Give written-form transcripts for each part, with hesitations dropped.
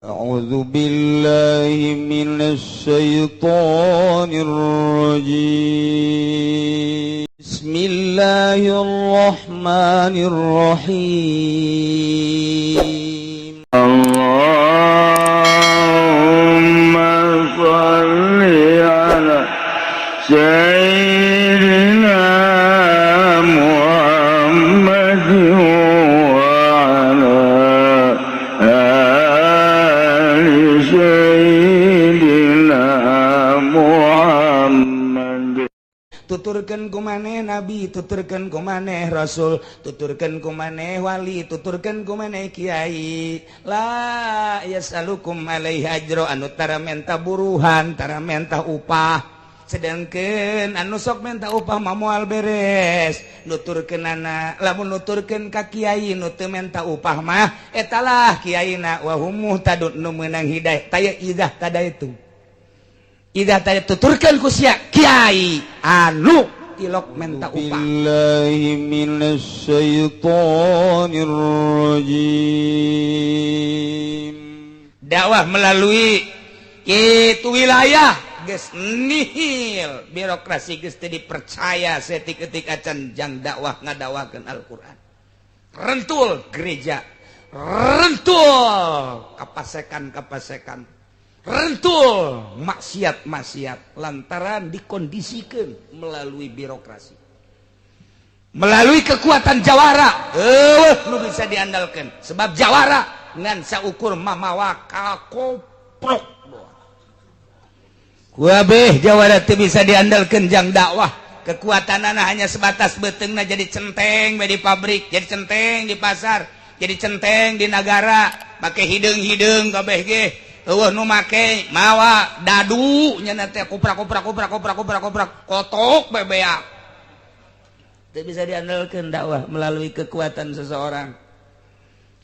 أعوذ بالله من الشيطان الرجيم. بسم الله الرحمن الرحيم. اللهم صل على سيدنا محمد وعلى آل سيدنا محمد. Tuturkeun ku maneh nabi, tuturkeun ku maneh rasul, tuturkeun ku maneh wali, tuturkeun ku maneh kiai. La yasalukum alaihi ajro, anu tara menta buruhan, tara menta upah. Sedangkan anu sok menta upah mah moal beres nuturkeunana. Lamun nuturkeun ka kiai nu teu menta upah mah, etalah kiaina wa hum muhtadun, nu meunang hidayah. Taya idah tada itu. Ida tadi tuturkeun ku sia kiai anu tilok menta upah. بالله من الشيطان الرجيم. Dakwah melalui itu wilayah geus nihil, birokrasi geus teu dipercaya setik-etik acan jang dakwah ngadakwahkeun Al-Qur'an. Rentul gereja, rentul kapasekan-kapasekan, rentul maksiat-maksiat lantaran dikondisikan melalui birokrasi, melalui kekuatan jawara. Nu bisa diandalkan sebab jawara ngan saukur mamawa kakoprok. Kuabeh jawara teu bisa diandalkan jang dakwah. Kekuatan anak hanya sebatas beuteungna jadi centeng di pabrik, jadi centeng di pasar, jadi centeng di negara, make hideung-hideung kabeh ge. Eueuh nu make mawa dadu nya teh, kuprak kuprak kuprak kuprak kuprak kuprak, kotok bebeak. Teu bisa diandalkan dakwah melalui kekuatan seseorang.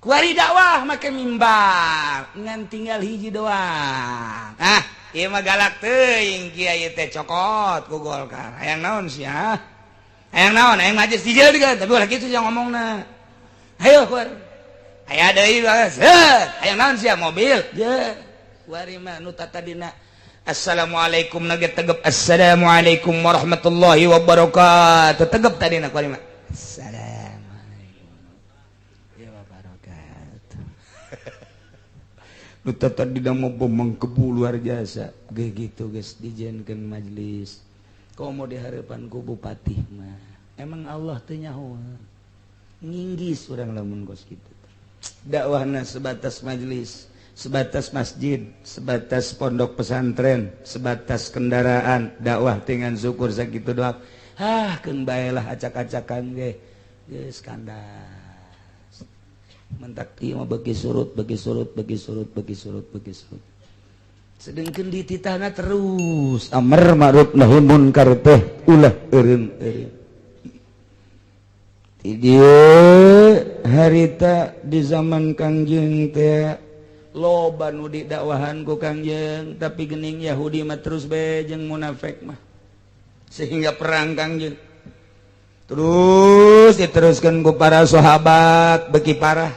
Kuari dakwah make mimbar ngan tinggal hiji doang. Ah, ieu mah galak teuing kiai teh, cokot ku Golkar. Hayang naon sia? Hayang naon? Hayang majelis dijieun, tapi ulah kitu yang ngomongna. Hayo kuari. Aya deui, hayang naon sia? Mobil. Je. Kuari mah nu tadina assalamualaikum nage tegep, assalamualaikum warahmatullahi wabarakatuh tegep tadina, kuari mah assalamualaikum ya wabarakatuh. Nu tadi mau mengkebu luar biasa ge gitu geus dijieunkeun majelis komo di harapan ku bupati mah. Emang Allah teu nyaho nginggis urang lamun kos kitu. Dakwahna sebatas majelis, sebatas masjid, sebatas pondok pesantren, sebatas kendaraan. Dakwah dengan syukur sakitu doang. Ah, keun bae lah, acak-acakan ge geus kandas. Mentak ieu mah beuki surut, beuki surut, beuki surut, beuki surut, beuki surut. Sedangkan di titahna terus amar ma'ruf nahi munkar teh ulah eureun-eureun. Ti dieu harita di zaman Kangjeng teh loba nu didakwahan ku Kangjeng, tapi gening Yahudi mah terus bae jeung munafik mah, sehingga perang Kangjeng terus diteruskan ku para sahabat beki parah.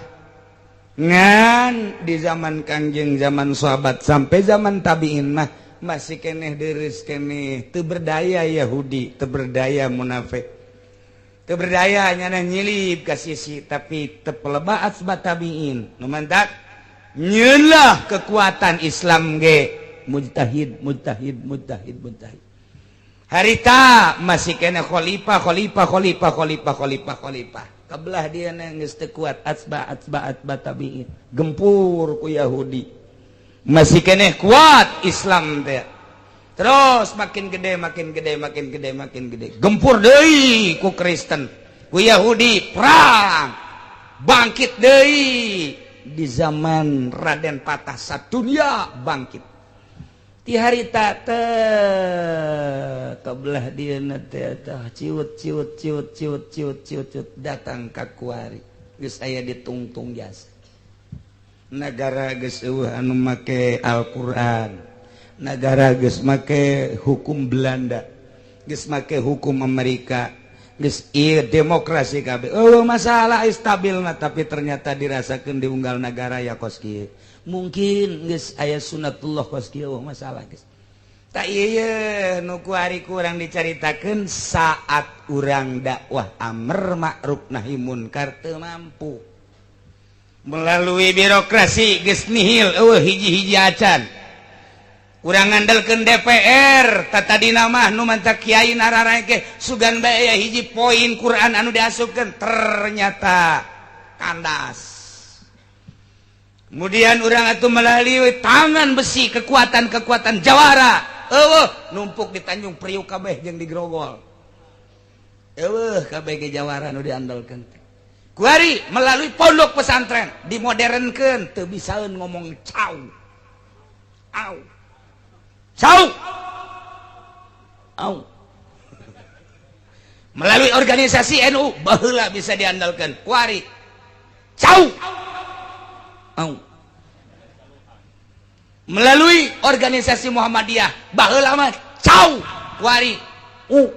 Ngan di zaman Kangjeng, zaman sahabat, sampai zaman tabiin mah masih keneh deres keneh, teu berdaya Yahudi, teu berdaya munafik, teu berdaya nyana nyilip ka sisi, tapi teu peleba asba tabiin. Nu mantak nyelah kekuatan Islam ge mujtahid, mujtahid, mujtahid, mujtahid. Harita masih kena khalifah, khalifah, khalifah, khalifah, khalifah, khalifah. Kebelah dia geus teu kuat atsba atsba atsba tabiin, gempur ku Yahudi, masih keneh kuat Islam teh. Terus makin gede, makin gede, makin gede, makin gede, gempur deui ku Kristen, ku Yahudi, perang, bangkit deui di zaman Raden Patah, satunya bangkit ti harita teh. Kebelah dia teh ciut ciut ciut ciut ciut ciut ciut, datang ka kuari geus aya ditungtung jasa negara, geus eueuh anu make Al-Qur'an, negara geus make hukum Belanda, geus make hukum Amerika, geus ieu demokrasi kabeh. Oh, masalah stabil mah, tapi ternyata dirasakeun di unggal negara ya kos kieu. Mungkin geus aya sunatullah kos kieu, masalah geus. Tak iya, nu kuari kurang dicaritakeun saat urang dakwah amar ma'ruf nahi munkar teu mampu melalui birokrasi, geus nihil, eueuh hiji-hiji acan. Kurang ngandalkeun DPR, tadina mah nu mantak kiai nararae sugan bae aya hiji poin Quran anu diasupkeun, ternyata kandas. Kemudian urang atuh melalui tangan besi kekuatan-kekuatan jawara, eueuh, numpuk di Tanjung Priuk kabeh jeung di Grogol, eueuh kabeh ge jawara nu diandalkeun. Kuari melalui pondok pesantren dimodernkeun, teu bisaeun ngomong cau au cau au. Melalui organisasi NU, baheula bisa diandalkan, kuari cau au. Melalui organisasi Muhammadiyah, baheula mah cau, kuari u.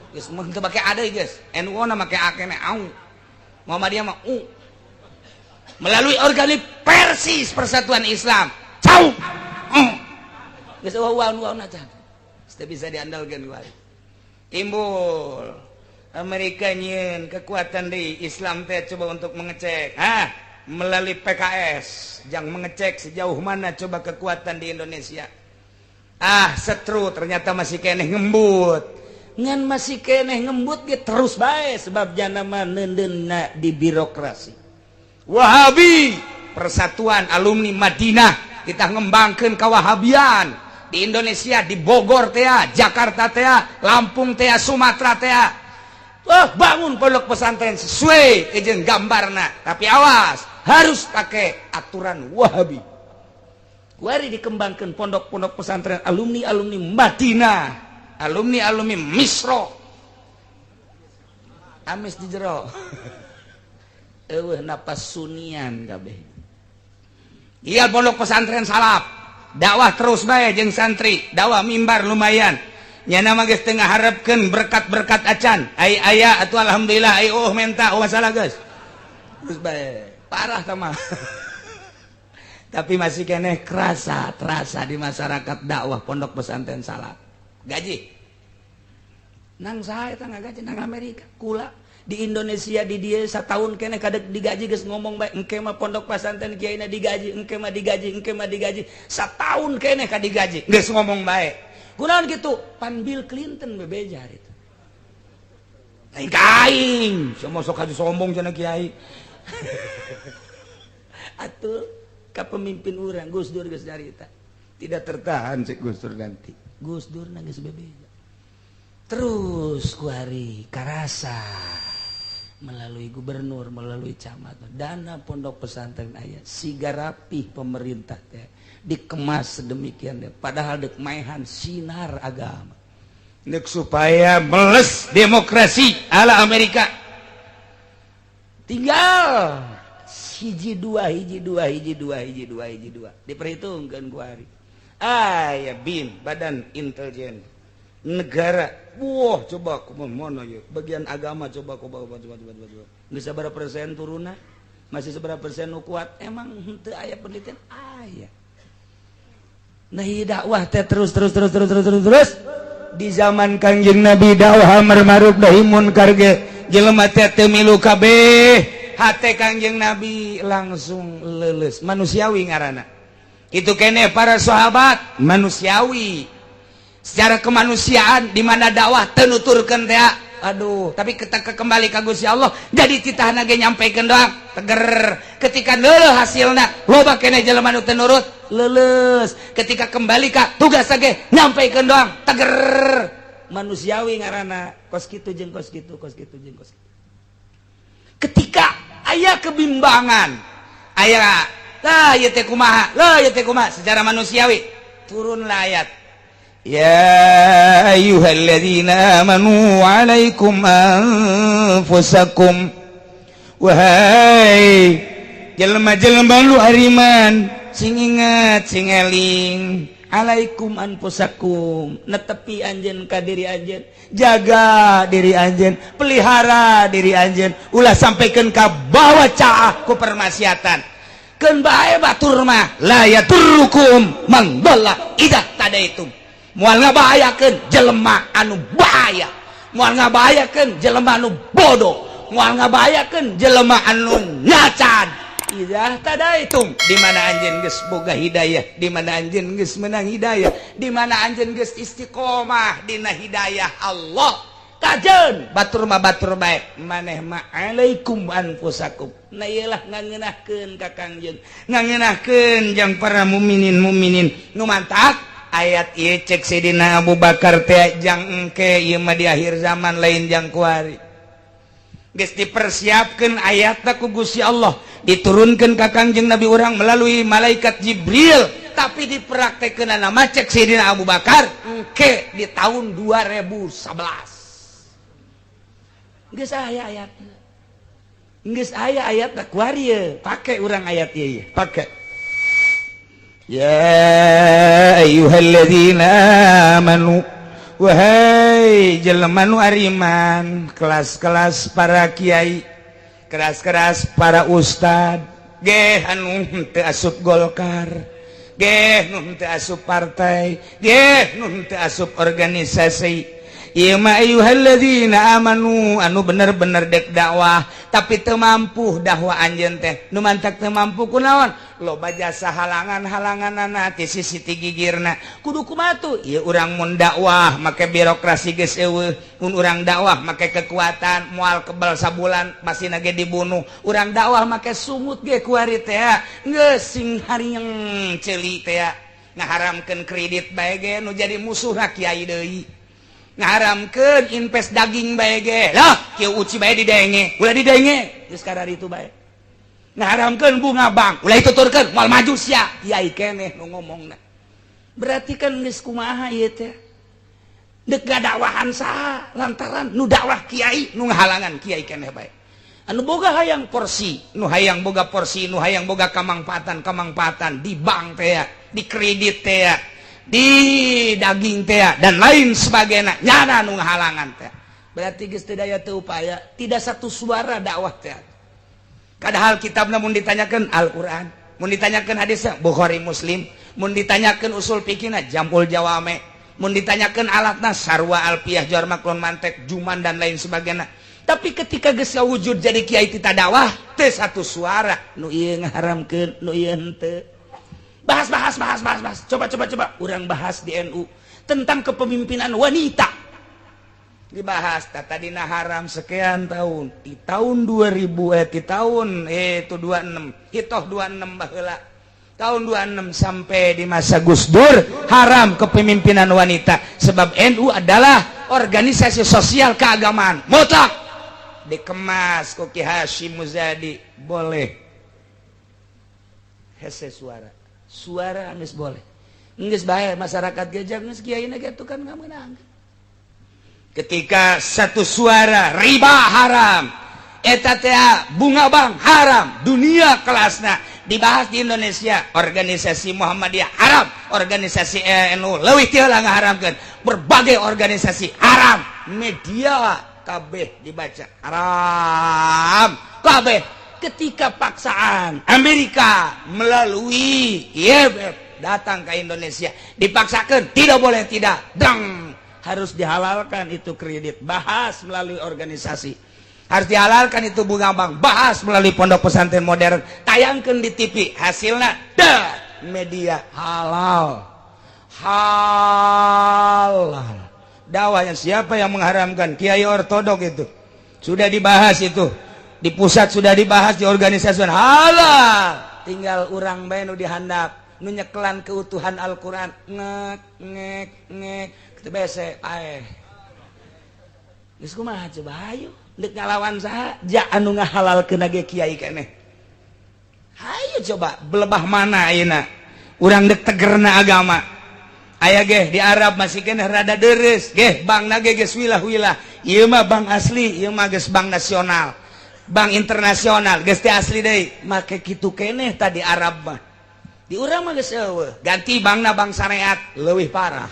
Geus mah teu make ada geus, NU na make a keneh au, Muhammadiyah mah u. Melalui organi Persis, Persatuan Islam, cau u. Geus eueuh nu acan. Teu bisa diandalkan. Kuari timbul Amerika nyieun kekuatan di Islam teh, coba untuk mengecek, ah, melalui PKS yang mengecek sejauh mana coba kekuatan di Indonesia. Ah, setru, ternyata masih keneh ngembut, ngan masih keneh ngembut ge terus bae, sebab jana mah neundeunna di birokrasi. Wahabi, Persatuan Alumni Madinah, kita ngembangkeun kawahabian di Indonesia, di Bogor teh, Jakarta teh, Lampung teh, Sumatera teh. Oh, bangun pondok pesantren sesuai jeung gambarna, tapi awas, harus pakai aturan Wahabi. Kuari dikembangkan pondok-pondok pesantren alumni-alumni Madinah, alumni-alumni Misro, amis di jero eueuh napas sunian kabeh. Iya, pondok pesantren salaf dakwah terus bae jeung santri, dakwah mimbar lumayan. Nyana mah geus teu ngaharepkeun berkat-berkat acan, ai aya atuh alhamdulillah, ai oh menta, oh masalah, geus terus bae. Parah sama, tapi masih keneh kerasa, terasa di masyarakat dakwah pondok pesantren salaf. Gaji nang saya tangga gaji nang Amerika, kula di Indonesia di dia setahun keneh kadek digaji geus ngomong bae, engke mah pondok pesantren kiaina digaji, engke mah digaji, engke mah digaji. Setahun keneh ka digaji geus ngomong bae. Kunaon gitu? Pan Bill Clinton bebeja itu lain ka aing, semua sok haji sombong cenah kiai. Atuh ka pemimpin urang, Gus Dur geus nyarita tidak tertahan cek Gus Dur, ganti Gus Dur na geus bebeja. Terus kuari karasa melalui gubernur, melalui camat, dana pondok pesantren aya siga rapih pemerintah teh dikemas sedemikian deh, padahal dek maehan sinar agama, dek supaya meles demokrasi ala Amerika. Tinggal hiji dua, hiji dua, hiji dua, hiji dua, hiji dua, diperhitungkan kuari aya BIN, Badan Intelijen Negara. Wah, coba kumaha ya bagian agama, coba coba coba coba coba coba, bisa berapa persen turunna, masih seberapa persen nu kuat? Emang henteu aya penelitian? Aya. Nah, ieu dakwah teh terus terus terus terus terus terus terus. Di zaman Kangjeng Nabi dakwah amar ma'ruf nahi munkar ge jelema teh teu milu kabeh, hate Kangjeng Nabi langsung leuleus. Manusiawi ngaranna itu kene. Para sahabat manusiawi secara kemanusiaan, di mana dakwah teu nuturkeun teh, aduh, tapi kita kembali ka Gusti Allah. Jadi titahna ge nyampaikan doang, teger. Ketika leuleus hasilna, loba kene jelema nu teu nurut, leuleus. Ketika kembali ka tugas ge nyampaikan doang, teger. Manusiawi ngaranna, kos kitu jeung kos kitu, kos kitu jeung kos kitu. Ketika aya kebimbangan, aya lah ieu teh kumaha lah, ieu teh kumaha, secara manusiawi turunlah ayat يا أيها الذين آمنوا عليكم أنفسكم. Wahai jelema-jelema lu ariman, sing ingat, sing eling, alaikum anfusakum, netepi anjeun ka diri anjeun, jaga diri anjeun, pelihara diri anjeun, ulah sampaikan ka bawa caah ku permaksiatan. Keun bae batur mah, la yadurrukum man dhalla idzahtadaitum. Moal ngabahayakeun jelema anu bahaya, moal ngabahayakeun jelema anu bodoh, moal ngabahayakeun jelema anu nyacan. Idzahtadaitum, di mana anjeun geus boga hidayah, di mana anjeun geus menang hidayah, di mana anjeun geus istiqomah dina hidayah Allah. Kajen batur mah batur bae, maneh mah alaikum anfusakum. Nah, iyalah ngangeunahkeun ka Kangjeng, ngangeunahkeun jang para mukminin mukminin nu mantak ayat ieu. Cek Sidina Abu Bakar teh, jang engke ieu mah, di akhir zaman, lain jang kuari. Geus dipersiapkeun ayatna ku Gusti Allah, diturunkan ka Kangjeng Nabi urang melalui malaikat Jibril, tapi dipraktekkeun nama, cek Sidina Abu Bakar, engke di tahun 2011. Geus aya ayat, geus aya ayat kuari ye. Pake urang ayat ieu, pake. Ya ayyuhalladzina amanu, wahai jelema nu ariman, kelas-kelas para kiai, keras-keras para ustad geh, anu teu asup Golkar geh, nu teu asup partai geh, nu teu asup organisasi. Ieu mah ayyuhalladzina amanu, anu bener-bener dek dakwah tapi teu mampu dakwah anjeun teh. Nu mantak teu mampu kunaon? Loba jasa halangan-halanganana ti sisi ti gigirna. Kudu kumaha tuh? Ieu urang mun dakwah make birokrasi geus eueuh, mun urang dakwah make kekuatan moal kebal, sabulan masih nage dibunuh. Urang dakwah make sungut ge kuari teh geus sing harieng ceuli teh. Ngaharamkeun kredit bae ge nu jadi musuh kiai deui, ngaharamkeun invest daging bae ge lah kieu uci bae didenge, ulah didenge geus itu bae. Ngaharamkeun bunga bank, ulah dituturkeun, moal maju sia. Kiai keneh nu ngomongna. Berarti kan geus kumaha ieu teh? Dek dakwahan saha? Lantaran nu dakwah kiai, nu ngahalangan kiai keneh bae, anu boga hayang porsi, nu hayang boga porsi, nu hayang boga kamangpaatan kamangpaatan di bank teh, di kredit teh, di daging teh, dan lain sebagainya. Nyana nu ngahalangan teh. Berarti geus teu daya teu upaya, tidak satu suara dakwah teh. Padahal kitab mun ditanyakan Al-Qur'an, mun ditanyakan hadisnya Bukhari Muslim, mun ditanyakan usul fikihna Jam'ul Jawame, mun ditanyakan alatna sarwa alfiah, jar maklon, mantek, juman, dan lain sebagainya. Tapi ketika geus wujud jadi kiai tita dakwah teh satu suara, nu ieu ngaharamkeun, nu ieu henteu. Bahas, bahas, bahas, bahas, bahas. Coba, coba, coba urang bahas di NU tentang kepemimpinan wanita. Dibahas tadina haram sekian tahun, di tahun 2000, di tahun itu 26 hitoh 26 baheula, tahun 26 sampai di masa Gus Dur haram kepemimpinan wanita, sebab NU adalah organisasi sosial keagamaan mutlak. Dikemas ku Ki Hasyim Muzadi boleh. Hese suara suara geus boleh, geus bae masyarakat gejak geus kiai gitu kan nggak menang. Ketika satu suara riba haram, eta teh bunga bank haram, dunia kelasna dibahas di Indonesia. Organisasi Muhammadiyah haram, organisasi NU leuwih ti heula ngaharamkeun, berbagai organisasi haram, media kabeh dibaca haram kabeh. Ketika paksaan Amerika melalui IMF datang ke Indonesia, dipaksakan tidak boleh tidak dang, harus dihalalkan itu kredit, bahas melalui organisasi. Harus dihalalkan itu bunga bank, bahas melalui pondok pesantren modern, tayangkan di TV. Hasilnya dah media halal halal. Dakwahnya siapa yang mengharamkan? Kiai ortodok. Itu sudah dibahas, itu di pusat sudah dibahas, di organisasi halal. Tinggal urang bae nu dihandap, nu nyekelan keutuhan Al-Qur'an, ngek ngek ngek kitu bese paeh. Geus kumaha coba? Hayu deuk ngalawan saha? Ja anu ngahalalkeun ge kiai keneh. Hayu coba, belebah mana ayeuna urang dek tegerna agama? Aya ge di Arab masih keneh rada deres ge, bank ge geus wilah-wilah. Ieu mah bank asli, ieu mah geus bank nasional, bank internasional, geus teh asli deui. Make kitu keneh tadi Arab mah. Di urang mah geus eueuh, ganti bankna bank syariat, leuwih parah.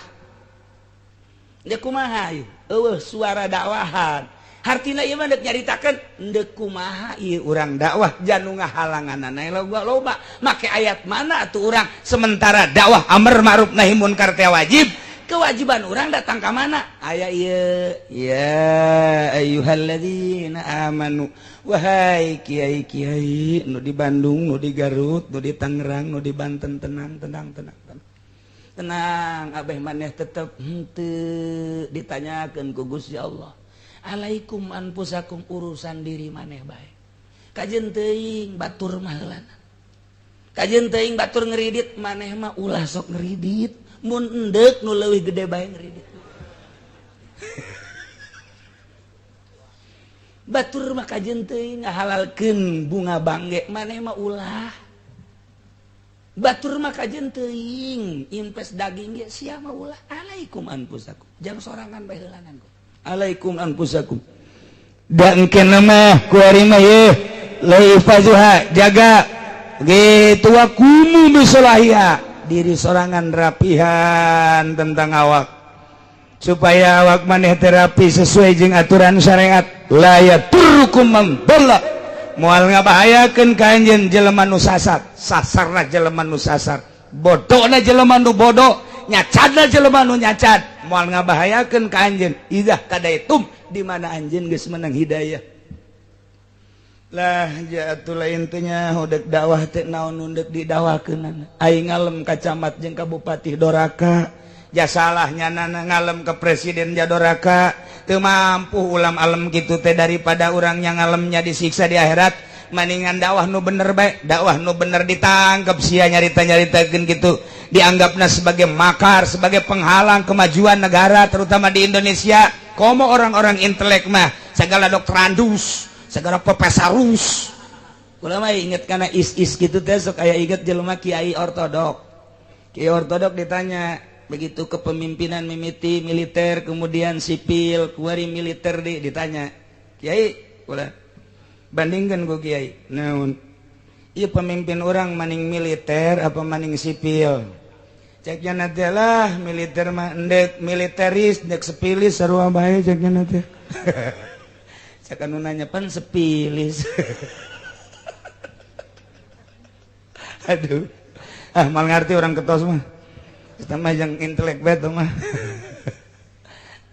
Dia kumaha? Eueuh suara dakwahan. Hartina ieu mah deuk nyaritakeun deuk kumaha ieu urang dakwah janu ngahalanganana loba loba. Make ayat mana atuh urang sementara dakwah amar ma'ruf nahi munkar teh wajib. Kewajiban orang datang ke mana? Aya ieu ya ayyuhalladzina amanu, wahai kiai-kiai nu di Bandung, nu di Garut, nu di Tangerang, nu di Banten, tenang tenang tenang tenang. Tenang abeh maneh tetep henteu ditanyakeun ku Gusti Allah. Alaikum anfusakum, urusan diri maneh bae. Kajeun teuing batur mah heulana. Kajeun teuing batur ngeridit maneh mah ulah sok ngeridit. Mun endek nu leuwih gede bae ngeridit. Batur mah kajeun teuing ngahalalkeun bunga bangge maneh mah ulah. Batur mah kajeun teuing invest daging ge sia mah ulah. Alaikum anfusakum. Jang sorangan bae heulanan ku. Alaikum anfusakum. Da engke mah ku ari mah ye laifazuha jaga gitu wa kumu bisolahiha. Diri sorangan rapihan tentang awak supaya awak maneh terapi sesuai jeung aturan syariat. La yaturrukum man dhalla, moal ngabahayakeun ka anjeun jelema nu sasar. Sasarna jelema nu sasar, bodona jelema nu bodoh, nyacadna jelema nu nyacad, moal ngabahayakeun ka anjeun idzah kadaitum di mana anjeun geus menang hidayah. Lah jatuh intinya udah dakwah teh naon undek didakwakeun aing ngalem ka camat jeung ka bupati doraka, ja salahnya nana ngalem ke presiden ja doraka. Teu mampu ulam alem kitu teh daripada urang yang ngalemnya disiksa di akhirat, maningan dakwah nu bener bae. Dakwah nu bener ditangkep sia nyarita-nyaritakeun kitu, dianggapna sebagai makar, sebagai penghalang kemajuan negara terutama di Indonesia. Komo orang-orang intelek mah segala doktorandus, segala profesorus. Kula mah inget karena is-is gitu teh sok aya inget jelema kiai ortodok. Kiai ortodok ditanya begitu kepemimpinan mimiti militer kemudian sipil, kuari militer di ditanya, "Kiai, kula bandingkan ku kiai." Naon? Ieu pemimpin orang maning militer apa maning sipil? Ceknya nanti lah militer mah endek militeris, endek sepilis sarua bae ceknya nanti. Cek anu nanya pan sepilis. Aduh. Ah mal ngerti orang ketos mah. Kita mah yang intelek bae mah.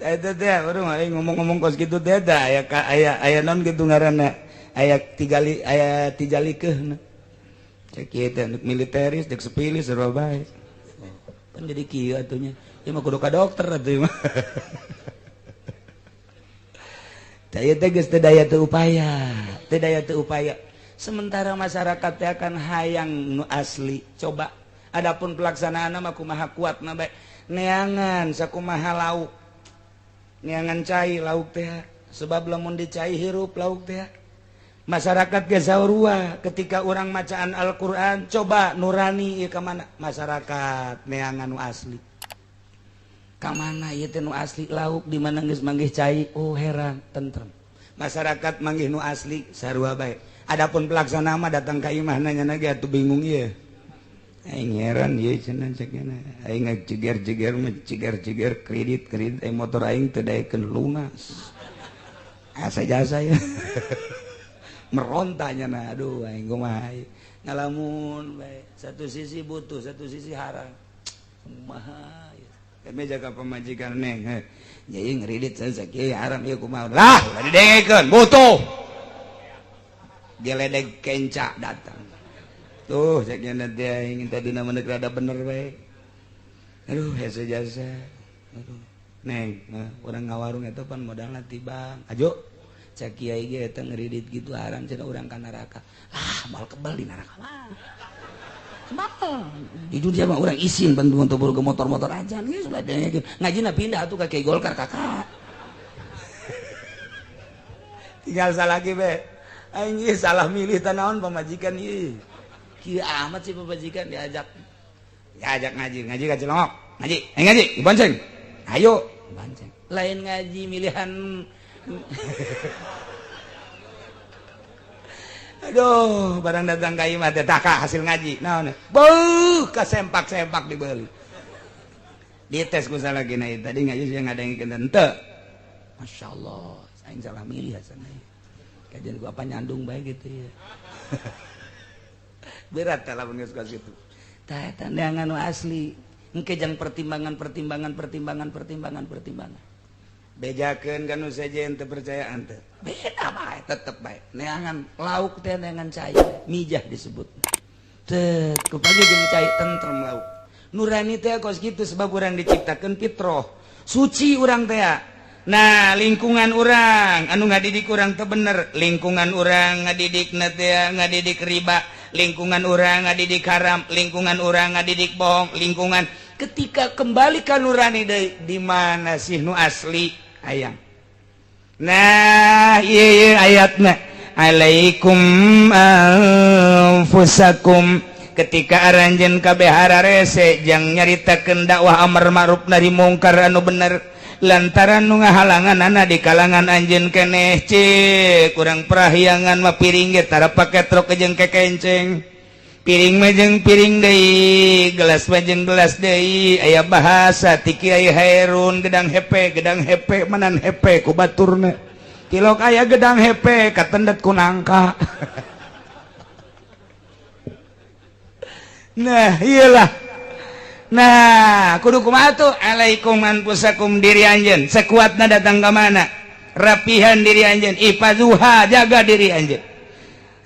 Eta teh urang ngomong-ngomong kos kitu teh da aya aya aya non kitu ngaranna. Aya tigali aya tijalikeuhna. Cek ieu teh militeris dek sepilis sarua bae. Pan jadi kieu atuh nya. Ieu mah kudu ka dokter atuh mah. Daya upaya daya upaya. Sementara masyarakat akan hayang nu asli. Coba adapun pelaksanaan mah kumaha kuat na bae neangan sakumaha lauk, neangan cai lauk teh, sebab lamun dicai hirup lauk teh. Masyarakat ge sarua ketika urang macaan Al-Qur'an, coba nurani ieu ka mana masyarakat neangan nu asli. Ka mana ieu teh nu asli lauk di mana geus manggih cai, oh heran tentrem. Masyarakat manggih nu asli sarua bae. Adapun pelaksana mah datang ka imah nanya ge atuh bingung ieu. Aing heran ieu cenah cek nya. Aing ngajeger-jeger mah jeger-jeger kredit-kredit aing motor aing teu daekeun lunas. Asa jasa ya. Merontanya nah aduh aing kumaha ngalamun bae. Satu sisi butuh, satu sisi haram. Kumaha kami jaga pemajikan neng, jadi ngeridit sakieu haram ieu kumaha lah ulah didengekeun butuh geledeg kenca datang tuh cek nya teh aing tadi nama rada bener bae. Aduh hese jasa aduh neng urang ngawarung eta pan modalna ti bank ajo cek kiai ge eta ngeridit gitu haram cenah urang ka neraka. Ah moal kebal di neraka mah. Di dunia mah orang isin bantu untuk ke motor-motor aja nih sudah ngajina pindah tuh ke Kiai Golkar kakak. Tinggal salah lagi be. Aing salah milih tanaon pamajikan ieu. Kieu amat sih pamajikan diajak. Diajak ngaji, ngaji ka Cilongok. Ngaji, ayo ngaji, dibonceng. Ayo, bonceng. Lain ngaji milihan. Aduh, barang datang ka imah teh taka hasil ngaji. Naon? Beuh, kasempak-sempak dibeli. Dites ku salah gina tadi ngaji sih ngadengkeun henteu. Masyaallah. Aing salah milih asana. Kajian gua apa nyandung bae gitu ya. Berat lamun geus kos kitu. Tah eta neangan nu asli. Engke jang pertimbangan pertimbangan pertimbangan pertimbangan pertimbangan. Bejakeun ka nu sejen teu percayaan teh. Beda bae tetep bae. Neangan lauk teh neangan cai, mijah disebut. Teu kupagi jeung cai tentrem lauk. Nurani teh kos kitu sebab urang diciptakeun fitroh. Suci urang teh. Nah, lingkungan urang anu ngadidik urang teu bener, lingkungan urang ngadidik na teh ngadidik riba, lingkungan urang ngadidik haram, lingkungan urang ngadidik bohong, lingkungan ketika kembali ka nurani deui di mana sih nu asli hayang. Nah, ieu ieu ayatna alaikum anfusakum ketika aranjeun kabeh hararese jang nyaritakeun dakwah amar ma'ruf nahi mungkar anu bener lantaran nu ngahalangan di kalangan anjeun keneh cek kurang prahyangan mah piring ge tara pake truk jeung kekenceng piring mah jeung piring deui gelas mah jeung gelas deui aya bahasa ti Kiai Hairun gedang hepe manan hepe ku baturna tilok aya gedang hepe katendet ku nangka. Nah iyalah. Nah kudu kumaha tuh alaikum anfusakum diri anjeun sekuatna datang ka mana rapihan diri anjeun ifazuha jaga diri anjeun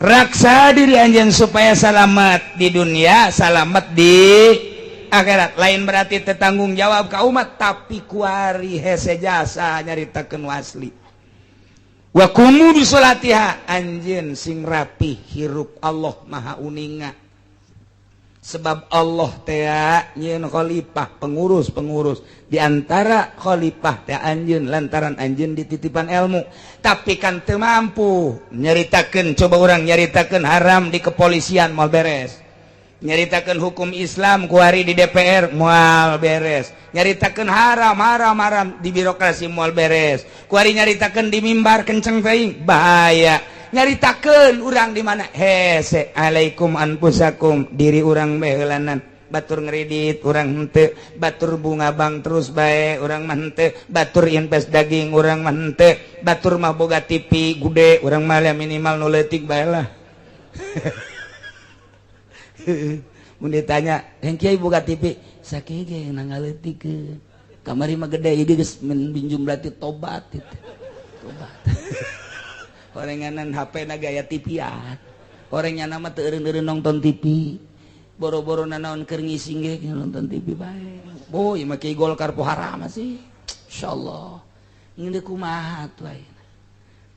raksa diri anjeun supaya selamat di dunia selamat di akhirat. Lain berarti tetanggung jawab ka umat tapi kuari hese jasa nyaritakeun asli wa qumu bi sholatiha anjeun sing rapi hirup Allah maha uninga sebab Allah teh nyieun khalifah pengurus-pengurus diantara khalifah teh anjeun lantaran anjeun dititipan ilmu tapi kan teu mampu nyaritakeun coba urang nyaritakeun haram di kepolisian moal beres nyaritakeun hukum Islam kuari di DPR moal beres nyaritakeun haram haram haram di birokrasi moal beres kuari nyaritakeun di mimbar kenceng teuing bahaya nyaritakeun urang di mana hese alaikum anfusakum diri urang bae batur ngredit urang henteu batur bunga bank terus bae urang mah henteu batur invest daging urang mah henteu batur mah boga TV gede urang mah minimal nu leutik bae lah. Mun ditanya yang kiai boga TV sakieu ge ngaleutikeun kamari mah gede ieu geus minjum berarti tobat itu tobat. Orenganan HP na gaya TV-an. Orangnya nama teu eureun-eureun nonton TV. Boro-boro nanaon keur ngising ge nonton TV bae. Boy mah kiai Golkar poharam sih. Insyaallah. Ngeundeuk kumaha atuh ayeuna.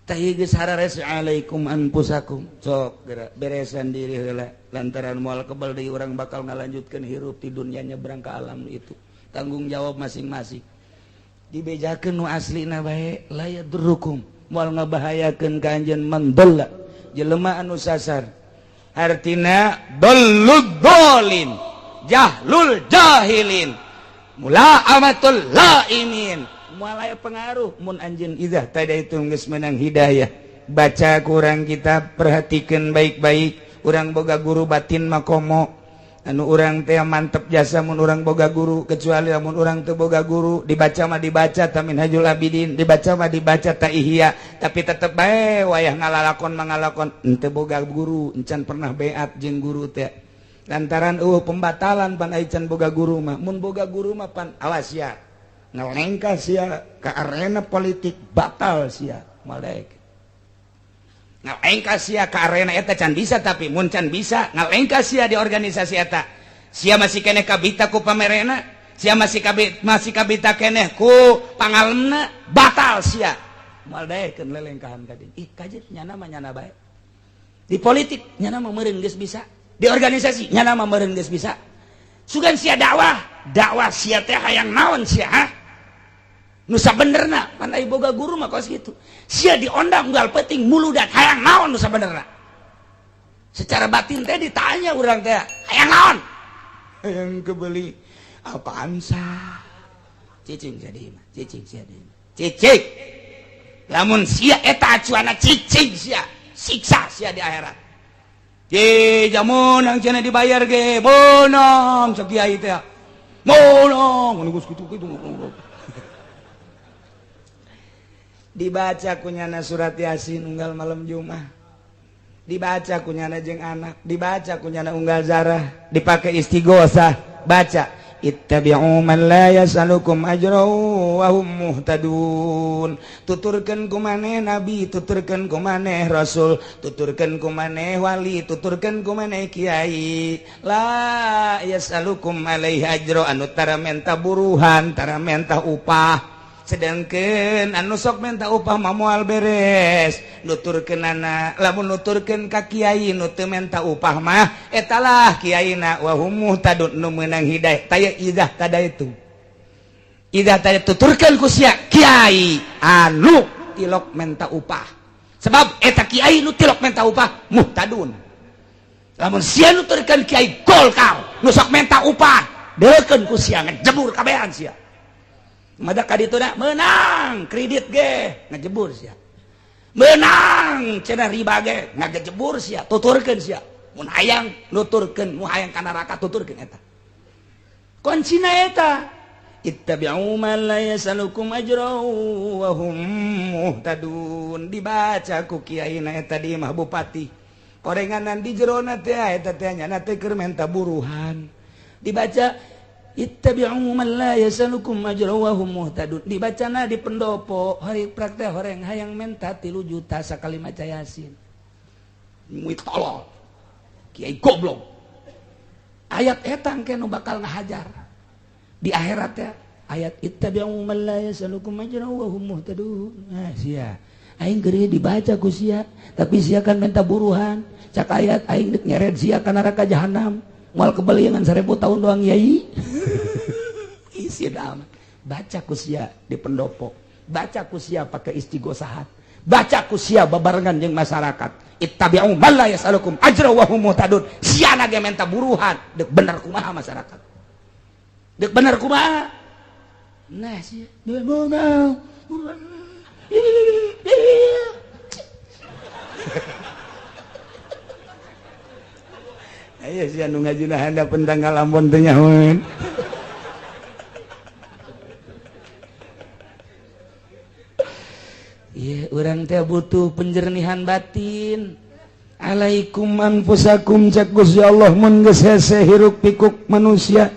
Tah ieu geus harares alaikum anfusakum. Sok geura beresan diri heula lantaran moal kebal deui urang bakal ngalanjutkeun hirup di dunia nyebrang ka alam itu. Tanggung jawab masing-masing. Dibejakeun nu aslina bae la yadurrukum. Moal ngabahayakeun ka anjeun mandalla jelema anu sasar artina dallud dolin jahlul jahilin mulaamatul laimin moal aya pengaruh mun anjeun idzah tadi itu geus meunang hidayah. Baca kurang kita perhatikeun baik-baik urang boga guru batin mah komo anu urang teh mantep jasa mun urang boga guru kecuali lamun urang teu boga guru dibaca mah dibaca ta Minhajul Abidin dibaca mah dibaca ta Ihya tapi tetep bae wayah ngalalakon mangalakon henteu boga guru encan pernah beat jeung guru teh lantaran eueuh pembatalan pan ai can boga guru mah mun boga guru mah pan awas sia ngalengkah sia ka arena politik batal sia malek ngalengkah sia ka arena eta can bisa tapi mun can bisa ngalengkah sia di organisasi eta sia masih keneh kabita ku pamerena sia masih kabita keneh ku pangalemna batal sia moal daekeun lelengkahan ka dieu ih kajeun nyana mah nyana bae di politik nyana mah meureun geus bisa di organisasi nyana mah meureun geus bisa sugan sia dakwah dakwah sia teh hayang naon sia ha nu sabenerna pan ai boga guru mah kos kitu sia diondang unggal penting muludan hayang naon nu sabenerna secara batin teh ditanya urang teh hayang naon hayang kebeli apaan sah cicing jadi mah cicing sia deui cicing lamun sia eta acuana cicing sia siksa sia di akhirat ge jamun cenah dibayar ge meunang cek kiai teh meunang geus kitu-kitu. Dibaca kunyana surat Yasin unggal malam Jumat, dibaca kunyana jeung anak, dibaca kunyana unggal zarah, dipakai istighosah, baca ittabi'u man la yas'alukum ajra wa hum muhtadun. Tuturkeun ku maneh nabi, tuturkeun ku maneh rasul, tuturkeun ku maneh wali, tuturkeun ku maneh kiai, la yas'alukum alaihi ajra, anu tara menta buruhan, tara menta upah. Sedangkan anu sok menta upah mah moal beres nuturkeunana. Lamun nuturkeun ka kiai nu teu menta upah mah, etalah kiaina wa hum muhtadun, nu meunang hidayah. Taya idah tada itu, idah tadi tuturkeun ku sia kiai anu tilok menta upah, sebab eta kiai nu tilok menta upah muhtadun. Lamun sia nuturkeun kiai Golkar nu sok menta upah, deukeun ku sia ngejebur kabehan sia. Mada ka ditu na menang kredit ge ngejebur sia, menang cenah riba ge ngagejebur sia. Tuturkeun sia mun hayang nuturkeun, mu hayang ka neraka, tuturkeun eta kuncina eta ittabi'u man la yasalukum ajra wa hum muhtadun. Dibaca ku kiai na eta di imah bupati, korenganan di jerona teh eta teh nyana teh keur menta buruhan. Dibaca ittabi'u man la yasalukum ajra wa hum muhtadun, dibacana di pendopo hari praktek horeng hayang menta 3 juta sakali maca Yasin. Muit tolol kiai goblok, ayat eta engke nu bakal ngahajar di akhirat ya, ayat ittabi'u man la yasalukum ajra wa hum muhtadun. Nah sia aing geureuh dibaca ku sia, tapi sia kan minta buruhan. Cak ayat aing deuk nyeret sia ka neraka jahanam, moal kebeli ngan 1000 tahun doang yai. Isi amat baca ku sia di pendopo, baca ku sia pakai istighosahat, baca ku sia babarengan jeung masyarakat ittabi'u man la yasalukum ajra wa hum muhtadun. Sia ge menta buruhan, deuk bener kumaha masyarakat, deuk bener kumaha. Nah sia mau ayo sia nu ngajina handapeun tanggal Ambon teh nyahoeun. Ieu urang teh butuh penjernihan batin. Alaikum anfusakum, cek Gusti Allah, mun geus hese hiruk pikuk manusia,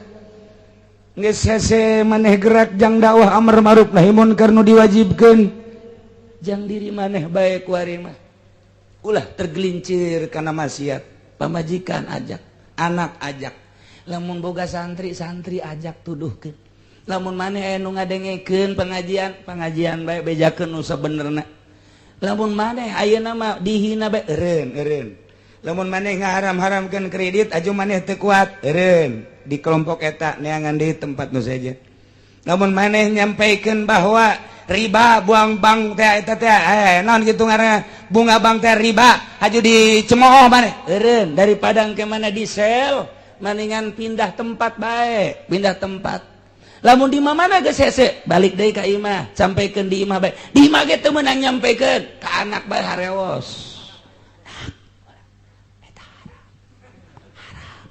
geus hese maneh gerak jang dakwah amar ma'ruf nahi munkar nu diwajibkeun jang diri maneh bae kuari mah. Ulah tergelincir kana maksiat. Pamajikan ajak, anak ajak, lamun boga santri, santri ajak tuduhkeun. Lamun maneh aya nu ngadengekeun pengajian, pengajian bae bejakeun nu sabenerna. Lamun maneh ayeuna mah dihina bae eureun eureun. Lamun maneh ngaharam-haramkeun kredit aju maneh teu kuat eureun di kelompok eta, neangan deui tempat nu sejen. Lamun maneh nyampaikeun bahwa riba buang bank teh eta teh naon kitu ngaranna bunga bank teh riba, haju dicemooh maneh eureun, daripada engke mana di sel mendingan pindah tempat bae, pindah tempat. Lamun di mana geus hese balik deui ka imah, sampaikeun di imah bae. Di imah ge teu meunang nyampekeun ka anak bae, harewos eta haram, haram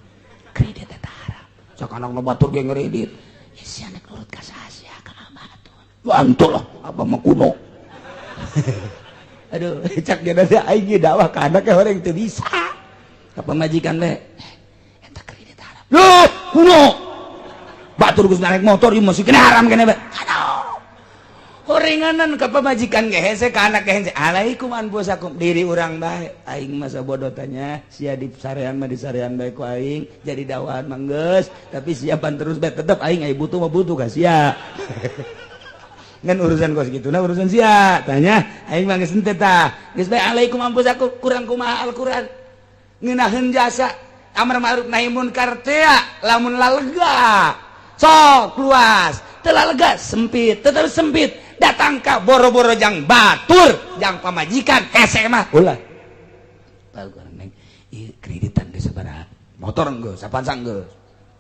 kredit eta haram. Sok anak nu batur ge ngredit ya sia nek nurut ka saha sia, ka abah atuh. Bantu lah, abah mah kuno. Aduh, cak dia teh aing ge dakwah ka anak orang teu bisa. Ka pamajikan bae eta kredit haram. Loh, kuno. Batur geus naik motor ieu masih kena haram kena bae. Aduh. Horenganan ka pamajikan ge hese, ka anak ge hese. Alaikum anfusakum, diri urang bae. Aing masa bodoh tanya, sia di sarean mah di sarean bae ku aing, jadi dakwahan mah geus, tapi siapan terus bae tetep aing ai butuh mah butuh ka sia. Ngan urusan kos gitu nah urusan sia tanya aing mah geus henteu tah geus bae. Alaikum anfusakum, kurang kumaha Al-Qur'an ngeunaheun jasa amar ma'ruf nahi munkar teh. Lamun lalega sok luas, teu lega sempit, tetep sempit. Datang ka boro-boro jang batur, jang pamajikan hese mah ulah. Neng, ieu kreditan geus sabaraha, motor geus sapansang geus,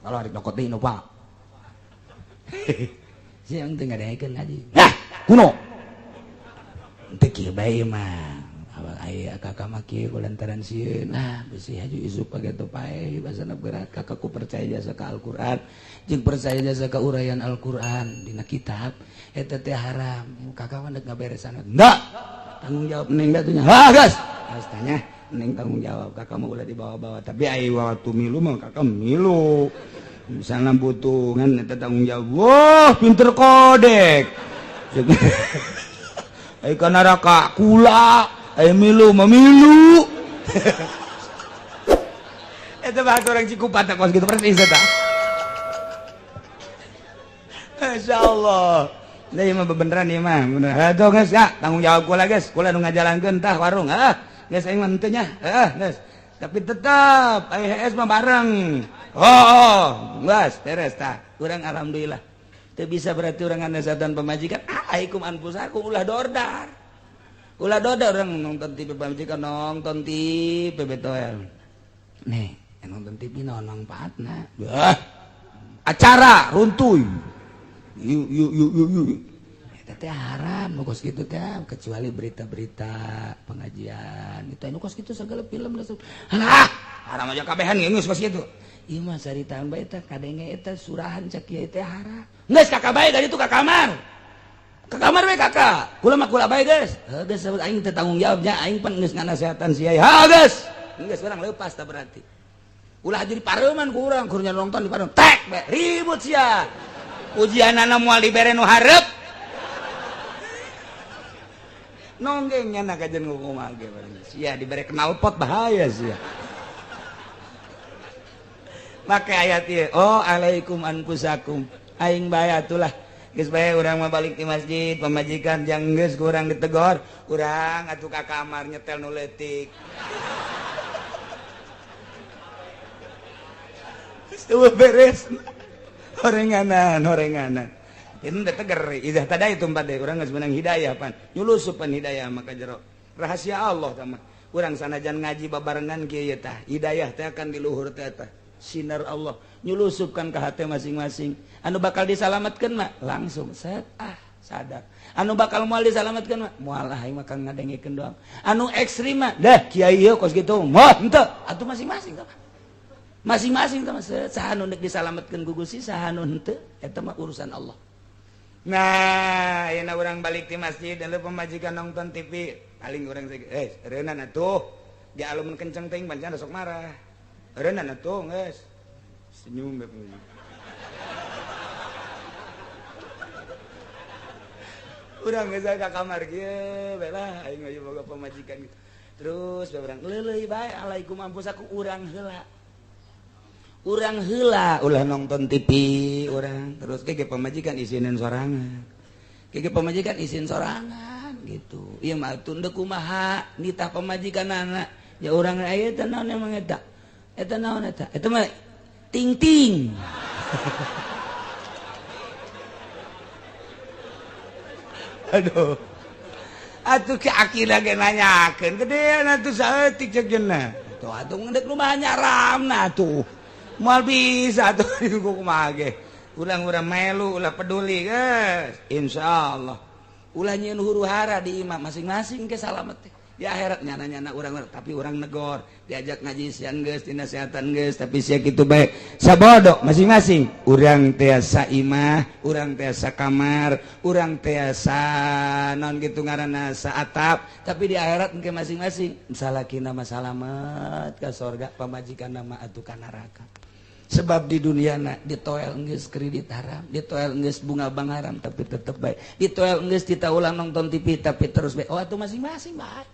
kalau hari nyokot deui nu pak siang teu ngadengekeun ngaji. Nah kuno teu kieu bae mah. Aya kakak mah kieu kulantaran sieun. Nah, bisi haju isuk pageto pae basana berat. Kakakku percaya jasa ka Al-Qur'an jeung percaya jasa ka uraian Al-Qur'an dina kitab eta teh haram. Kakak mah deuk ngaberesan. Enggak. Tanggung jawab neng da atuh nya. Ha, geus. Astanya neng tanggung jawab kakak mah ulah dibawa-bawa, tapi ai waktu milu mah kakak milu. Misalnya butuh ngan eta tanggung jawab. Wah, pinter kodek. Ai ka neraka kula. Ayo milu memilu. Itu bahasa orang Cikupa tak kos gitu persis eta. Masya Allah. Nah, ieu mah beneran ieu mah. Bener. Aduh geus ya, tanggung jawab kula geus. Kula nu ngajalankeun tah warung. Ah, geus aing mah henteu nya. Heeh, geus. Tapi tetep AHS mah bareng. Oh, geus beres tah. Urang alhamdulillah. Teu bisa berarti urang nganasehatan pamajikan. Alaikum anfusakum ulah dordar. Ulah doda orang nonton TV pamajikan nonton TV betoel. Nih, nonton TV naon manfaatna? Bah. Acara runtuy. Yuk yuk yuk yuk yuk. Eta teh haram nu kos kitu teh kecuali berita-berita pengajian. Itu anu kos kitu segala film langsung. Halah, haram aja kabehan geus kos kitu. Ieu mah caritaan bae eta kadenge eta surahan cak kieu teh haram. Geus kakak bae dari itu ka kamar. Ke kamar we kakak, kula mah kula bae geus. Heuh geus aing teh tanggung jawabnya aing pan geus nganasehatan sia. Ha geus. Geus urang leupas tah berarti. Ulah jadi pareuman ku urang kur nonton di pareuman. Tek be ribut sia. Ujianana moal dibere nu hareup. Nonggeng nya kajen kumaha ge sia dibere knalpot bahaya sia. Make ayat ieu, oh alaikum anfusakum. Aing bae atulah. Geus bae urang mah balik di masjid, pamajikan jang geus ku urang ditegor, urang atuh ka kamar nyetel nu leutik. Geus beres. Horenganan, horenganan. Ini teh teger, idzah tadaitum pade urang geus meunang hidayah pan. Nyulusupan hidayah maka jero. Rahasia Allah tah mah. Urang sanajan ngaji babarengan kieu ye tah, hidayah teh akan di luhur teh tah. Sinar Allah nyulusupkan ke hati masing-masing. Anu bakal disalamatkan mah langsung set ah sadar. Anu bakal moal disalamatkan mah moal aing mah kang ngadengekeun doang. Anu ekstrim mah dah kiai ieu kos kitu mah henteu atuh masing-masing tah. Masing-masing tah saha nu deuk disalamatkeun ku Gusti saha nu henteu eta mah urusan Allah. Nah, ayeuna urang balik ti masjid dan pamajikan nonton TV paling urang reunan atuh di alumun kenceng teuing pancen sok marah. Reunan atuh geus senyum bae. Urang geus ka kamar kieu bae lah aing mah boga pamajikan gitu. Terus bae urang leuleuy bae alaikum anfusakum urang heula. Urang heula ulah nonton TV urang terus ge pamajikan isinin sorangan. Ge pamajikan isin sorangan gitu. Ieu mah atuh deuk kumaha nitah pamajikanana. Ya urang aya teh naon emang eta? Eta naon eta? Eta mah ting-ting. Aduh. Atuh ki akila ge nanyakeun gedean atuh saeutik ceuk jeuna. Tuh atuh ngeudek rumah nyaramna atuh. Moal bisa atuh kumaha ge. Urang-urang melu ulah peduli geus. Insyaallah. Ulah nyieun huru-hara di imah masing-masing ke salamet teh. Di akhirat nyana-nyana urang tapi urang negor diajak ngaji siang geus dinasehatan geus tapi sia kitu bae sabodo masing-masing urang tiasa imah urang tiasa kamar urang tiasa non kitu ngaranna saatap tapi di akhirat engke masing-masing salakina mah salamet ka sorga pamajikanna mah atuh ka neraka sebab di dunia na ditoel geus kredit haram ditoel geus bunga bank haram tapi tetep bae ditoel geus ditaulang nonton TV tapi terus bae oh atuh masing-masing bae.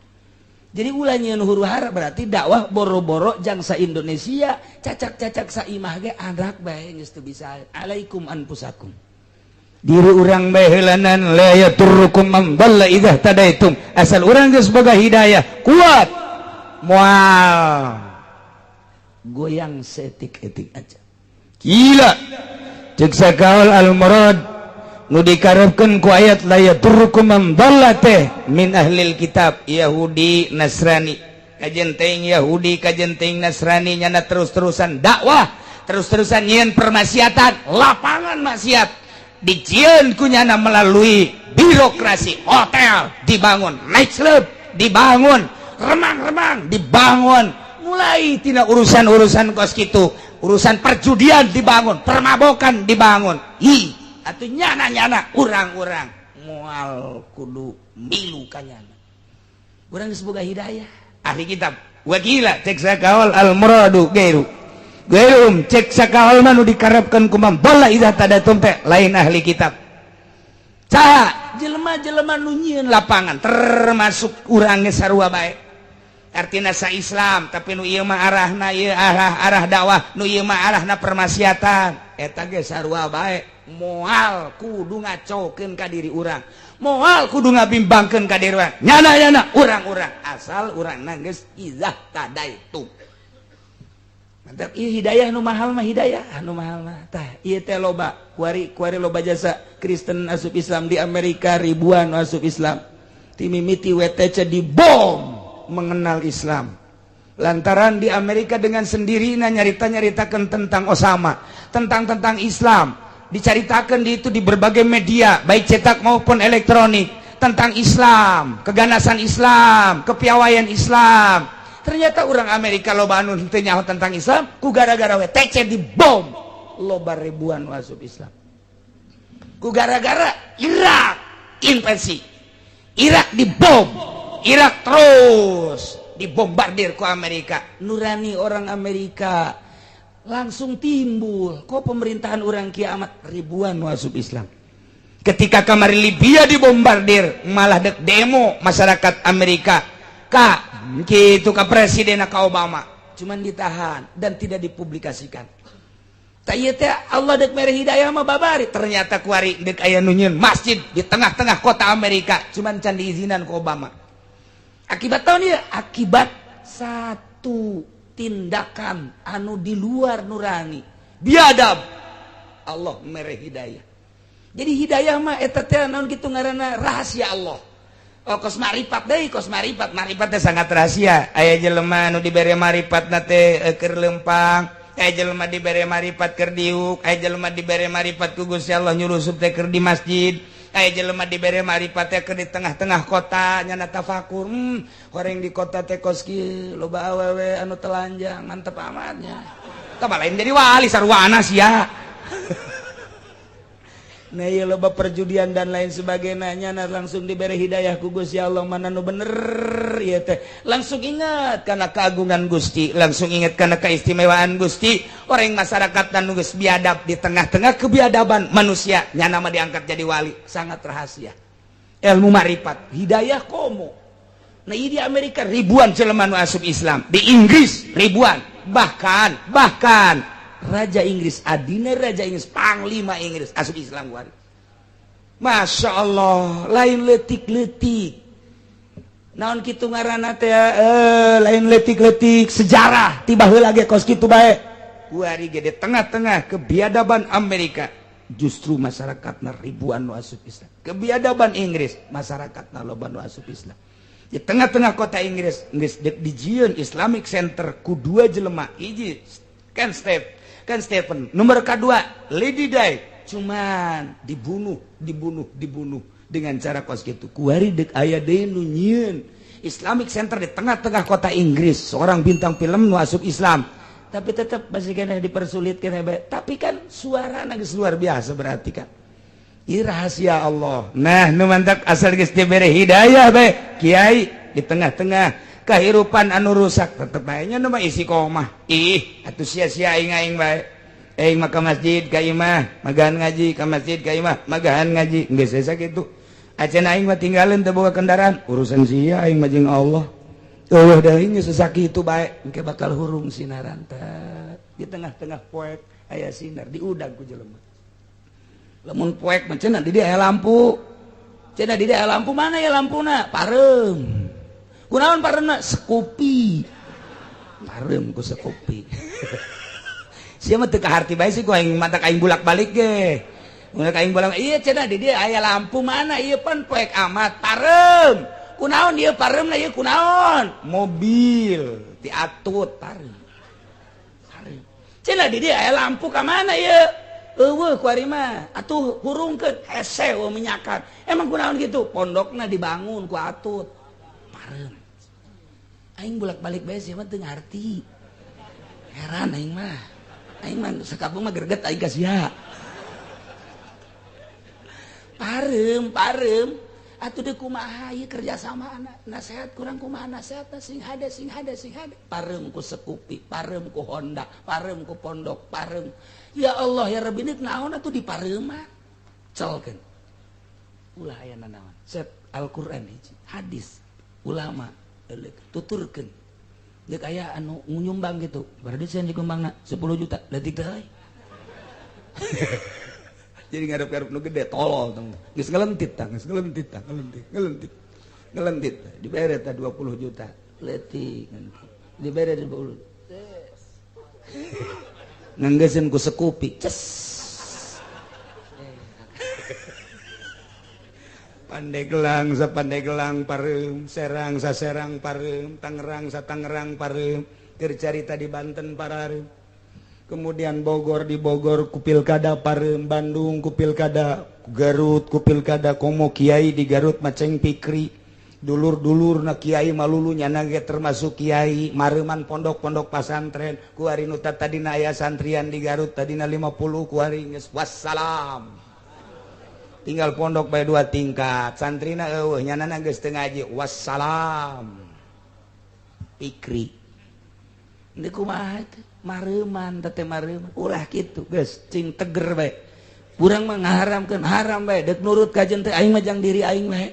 Jadi ulah nyieun huru-hara berarti dakwah boro-boro jangsa Indonesia cacak-cacak saimah ge anak bae geus teu bisa alaikum anfusakum. Diri urang bae heulanan la yaturrukum man dhalla idza tadaitum asal urang geus boga hidayah kuat moal goyang seetik-etik aja. Gila cek sakaul al murad nu dikarepkeun ku ayat la yaturrukum man dhalla teh min ahlil kitab Yahudi Nasrani kajen teuing Yahudi kajen teuing Nasrani nyana terus-terusan dakwah terus-terusan nyieun permaksiatan lapangan maksiat dijieun ku nyana melalui birokrasi hotel dibangun night club dibangun Remang-remang dibangun, mulai tina urusan-urusan kos gitu, urusan perjudian dibangun, permabokan dibangun. Hi, atuh nyana-nyana urang-urang moal kudu milu kanyana. Urang geus boga hidayah. Ahli kitab wakila cek sakaol al muradu gairu gairum, cek sakaol mah nu dikarepkeun ku bola idza tadatum teh lain ahli kitab. Saha? Jelema-jelema nu nyieun lapangan, termasuk urang ge sarua bae. Artina sa Islam, tapi nu ieu mah arahna ieu arah arah dakwah, nu ieu mah arahna permaksiatan, eta ge sarua bae. Moal kudu ngacokeun ka diri urang, moal kudu ngabimbangkeun ka diri urang, nyana-nyana urang-urang, asal urang geus idzah tadaitu. Mantap, ieu hidayah nu mahal mah, hidayah nu mahal mah. Tah, ieu teh loba kuari kuari loba jasa Kristen asup Islam di Amerika, ribuan asup Islam. Ti mimiti WTC dibom mengenal Islam. Lantaran di Amerika dengan sendirinya nyarita-nyaritakan tentang Osama, tentang tentang Islam, dicaritakan di itu di berbagai media, baik cetak maupun elektronik, tentang Islam, keganasan Islam, kepiawaian Islam. Ternyata orang Amerika loba anu teu nyaho tentang Islam, ku gara-gara WTC dibom, loba ribuan masuk Islam. Ku gara-gara Irak invasi, Irak dibom, Irak terus dibombardir ku Amerika. Nurani orang Amerika langsung timbul, kok pemerintahan orang kiamat, ribuan masuk Islam. Ketika kamari Libya dibombardir, malah dek demo masyarakat Amerika ka gitu ke presiden, ka Obama, cuman ditahan dan tidak dipublikasikan. Tak, ieu teh Allah dek mere hidayah mah babari. Ternyata kuari dek aya nu nyieun masjid di tengah-tengah kota Amerika, cuman can diizinan ku Obama. Akibat tahun ya, akibat satu tindakan anu di luar nurani biadab, Allah mere hidayah. Jadi hidayah mah eta teh naon kitu ngaranna, rahasia Allah. Oh, kos marifat deui, kos marifat, marifat teh sangat rahasia. Aya jelema anu dibere marifat na teh keur lempang, aya jelema dibere marifat keur diuk, aya jelema dibere marifat ku Gusti Allah nyurusup teh keur di masjid, aya jelema dibere marifat teh keur di tengah-tengah kota nyana tafakur, horeng di kota teh kos kieu, loba awewe anu telanjang, mantep amatnya. Tah, lain jadi wali, sarwana sia. Nah, ieu loba perjudian dan lain sebagainya, nah, langsung diberi hidayah ku Gusti Allah mana nu bener ieu teh. Langsung ingat karena keagungan Gusti, langsung ingat karena keistimewaan Gusti. Orang masyarakat dan geus biadab, di tengah-tengah kebiadaban manusia nyana mah diangkat jadi wali, sangat rahasia. Ilmu marifat, hidayah komo. Nah, di Amerika ribuan jelema nu asup Islam, di Inggris ribuan, bahkan bahkan Raja Inggris, adina Raja Inggris, Panglima Inggris asup Islam kuari. Masya Allah, lain letik-letik. Naon kitu ngaranna teh, lain letik-letik sejarah tiba heula ge kos kitu bae. Kuari ge di tengah-tengah kebiadaban Amerika justru masyarakatna ribuan nu asup Islam. Kebiadaban Inggris, masyarakatna loba nu asup Islam. Di tengah-tengah kota Inggris geus dijieun Islamic Center ku dua jelema, hiji Ken Step kan Stephen, nomor kedua Lady Di, cuman dibunuh dibunuh dibunuh dengan cara kos gitu. Kuari dek aya deui nu nyieun Islamic Center di tengah-tengah kota Inggris, seorang bintang film nu asup Islam, tapi tetap masih kena dipersulit kena bae. Tapi kan suara geus luar biasa, berarti kan ini rahasia Allah. Nah, nu mantak asal geus dibere hidayah bae kiai, di tengah-tengah kehidupan anu rusak tetep bae nya nu mah isi komah. Ih atuh, sia-sia aing aing bae, aing mah ka masjid ka imah magahan ngaji, ka masjid ka imah magahan ngaji, geus asa kitu. Acan aing mah tinggalin teu boga kendaraan, urusan sia, aing mah jeung Allah. Eueuh deui, geus sakitu bae, engke bakal hurung sinaran teh di tengah-tengah poek aya sinar diudag ku jelema. Lamun poek mah cenah di dieu aya lampu, cenah di dieu aya lampu, mana ya lampuna? Pareum. Kunaon pareumna? Sekupi pareum ku sekupi. Sia mah teu kaharti bae sih ku aing, matak aing bulak-balik ge. Mun aing bolak, iya cenah di dieu aya lampu, mana ieu? Pan poek amat. Pareum. Kunaon ieu pareumna ieu, kunaon? Mobil diatut pareum. Pareum. Cenah di dieu aya lampu, ka mana ieu? Eueuh ku ari mah. Atuh hurungkeun, hese eueuh minyakan. Emang kunaon kitu? Pondokna dibangun ku atut. Pareum. Aing bolak-balik bae sia mah teu ngarti. Heran aing mah. Aing mah sakampung mah greget aing ka sia. Pareum, pareum. Atuh deuk kumaha ieu kerjasama anak nasehat kurang kumaha nasehatna sing hade sing hade sing hade. Pareum ku Sekupi, pareum ku Honda, pareum ku Pondok, pareum. Ya Allah ya Rabbi deuk naon atuh dipareuman. Celkeun. Ulah aya nanaon. Set Al-Qur'an hiji, hadis ulama tuturkeun. Deuk aya anu nyumbang gitu. Berarti sia nyumbangna 10 juta, leutik teh. Jadi ngarep-ngarep nu gede tolol tong. Geus ngelentit tah, geus ngelentit tah, ngelentit, ngelentit. Ngelentit dibere tah 20 juta. Leutik dibere 20. Nganggeuskeun ku Sekupi. Ces. Pandeglang sa Pandeglang pareum, Serang sa Serang pareum, Tangerang sa Tangerang pareum, keur carita di Banten parareum. Kemudian Bogor di Bogor ku pilkada pareum, Bandung ku pilkada, Garut ku pilkada, komo kiai di Garut maceng pikri. Dulur-dulur na kiai malulu nyana ge termasuk kiai, mareuman pondok-pondok pasantren, ku ari nu tadina aya santrian di Garut tadina 50 ku ari geus wassalam. Tinggal pondok bae 2 tingkat, santrina eueuh nyanana geus teu ngaji wassalam. Pikri. Deuk kumaha teh? Mareuman teh mareuman ulah kitu geus cing teger bae. Urang mah ngaharamkeun haram bae deuk nurut ka jeung teh aing mah jang diri aing bae.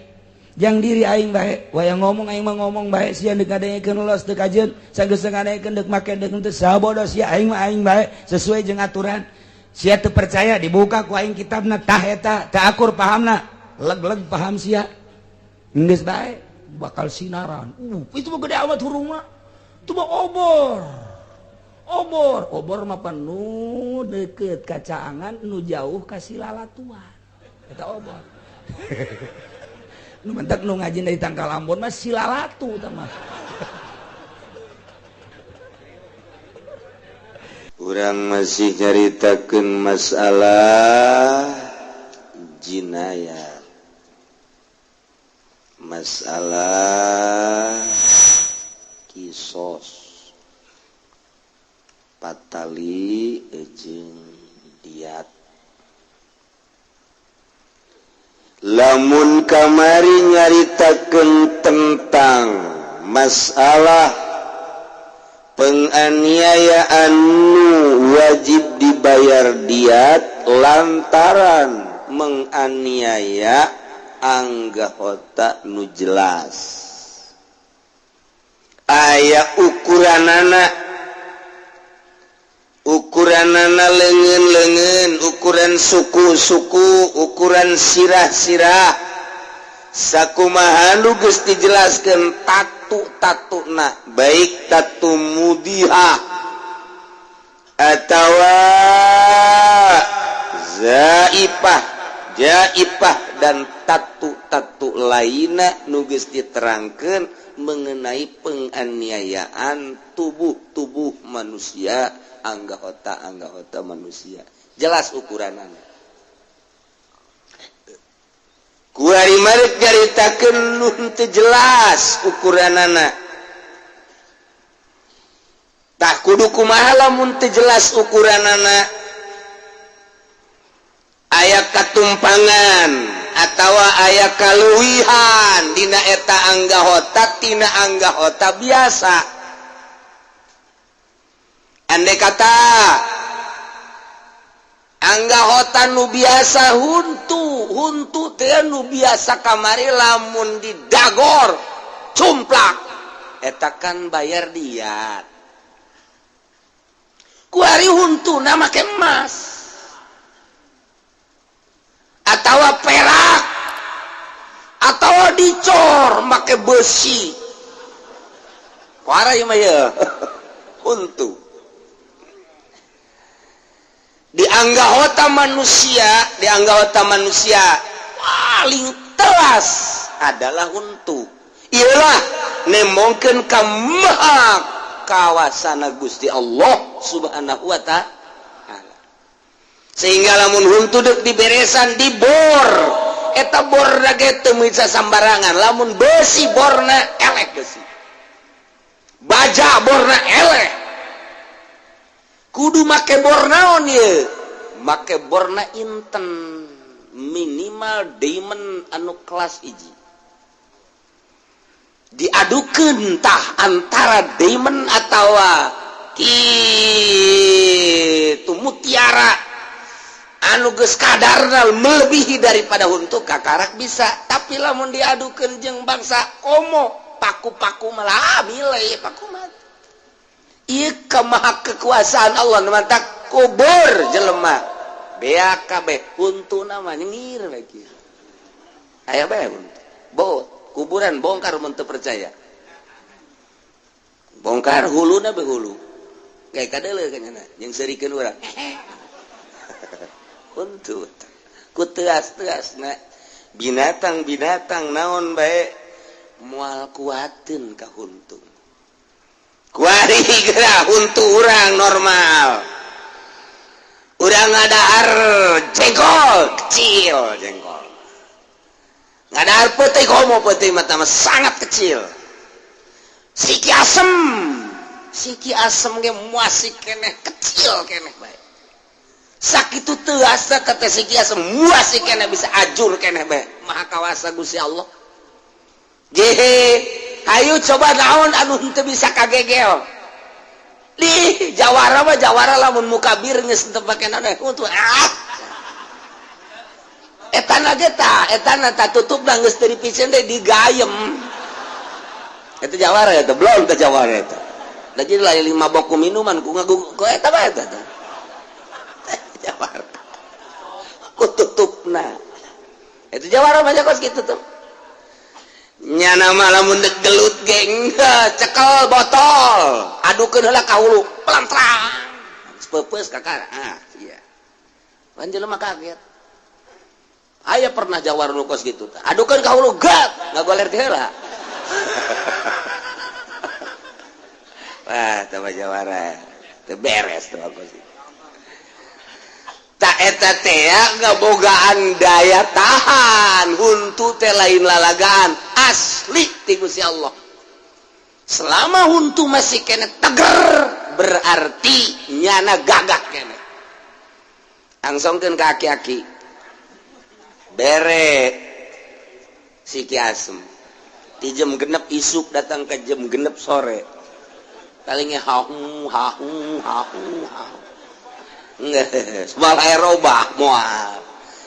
Jang diri aing bae. Wayang ngomong aing mah ngomong bae sia deuk ngadengekeun los teu kajeun, sageus ngadengekeun deuk make deuk henteu sabodo sia aing mah aing bae sesuai jeung aturan. Sia teu percaya dibuka ku aing kitabna tah eta teu akur pahamna, leg-leg paham sia. Geus bae bakal sinaran. Itu mah gede amat hurungna. Itu mah obor. Obor, obor mah penuh deket kacaangan nu jauh ka silalatuan. Eta obor. Nu mentak nu ngaji dari Tangkal Ambon mah silalatu tah mah. Urang masih nyaritakeun masalah jinayat, masalah kisos, patali jeung diat. Lamun kamari nyaritakeun tentang masalah penganiayaan nu wajib dibayar diat lantaran menganiaya anggota nu jelas. Aya ukuranana, ukuranana leungeun-leungeun, ukuran suku-suku, ukuran sirah-sirah. Sakumaha nu geus dijelaskeun tatu-tatuna, baik tatu mudihah atawa zaipah, jaipah dan tatu-tatu lainna nu geus diterangkeun mengenai penganiayaan tubuh-tubuh manusia, anggota-anggota manusia. Jelas ukuranana. Kuari marek nyaritakeun nu teu jelas ukuranana. Tah kudu kumaha lamun teu jelas ukuranana? Aya katumpangan atawa aya kaluwihan dina eta anggota tina anggota biasa. Andai kata anggota nu biasa huntu, huntu teh nu biasa kamari lamun didagor cumplak eta kan bayar diat. Kuari huntuna make emas atawa perak atawa dicor make besi. Kuara ieu mah ye huntu. Di anggota manusia, di anggota manusia paling telas adalah huntu. Iyalah nemongkeun ka maha kawasana Gusti Allah Subhanahu wa ta'ala. Sehingga lamun huntu deuk diberesan dibor, eta borna ge teu bisa sambarangan. Lamun besi borna elek besi. Baja borna eleh. Kudu make bor naon ye? Make borna inten minimal diamond anu kelas hiji. Diadukeun tah antara diamond atawa kitu mutiara anu geus kadarna melebihi daripada huntu kakarak bisa, tapi lamun diadukeun jeung bangsa komo paku-paku malah milih paku mah. Ieu kemaha kekuasaan Allah nu mantak kubur jelema beak kabeh huntuna mah nyengir we kieu. Aya bae huntu. Bo kuburan bongkar mun teu percaya. Bongkar huluna be hulu. Kayak kadeuleu kanyana jeung seurikeun urang. Huntu ku teas-teasna binatang-binatang naon bae moal kuateun ka huntu. Kuari geura huntu urang normal. Urang ngadahar jengkol kecil jengkol. Ngadahar peuting komo peuting mah sangat kecil. Siki asem ge masih keneh kecil keneh bae. Sakitu teuasa kata siki asem masih keneh bisa ajur keneh bae. Maha kawasa Gusti Allah. Jehe, hayu coba naon anu henteu bisa kagegel. Di jawara mah jawara lamun mukabir geus teu pake naon huntu ah. Etana ge tah, etana tah tutupna geus teu dipicen deui digayem. Eta jawara eta, belum teh jawara eta. Da jadi lain lima boku minuman ku ngagu ku eta bae eta. Jawara. Ku tutupna. Itu jawara mah kos kitu tuh. Nyana mah lamun dek gelut ge engke cekel botol, adukeun heula ka hulu, pelantrang. Peupeus kakara. Ah, iya. Pan jelema kaget. Aya pernah jawara nu kos kitu tah. Adukeun ka hulu gat, ngagoler teh heula. Wah, tah mah jawara. Teu beres tuh kos kitu. Tak eta teh ngabogaan daya tahan, huntu teh lain lalagaan asli ti Gusti Allah. Selama huntu masih kene teger berarti nyana gagah kene. Angsongkeun ka aki-aki. Bere siki asem. Di jam genep isuk datang ke jam genep sore. Palingnya hahu hahu hahu hahu. Nggak, malah robah moal.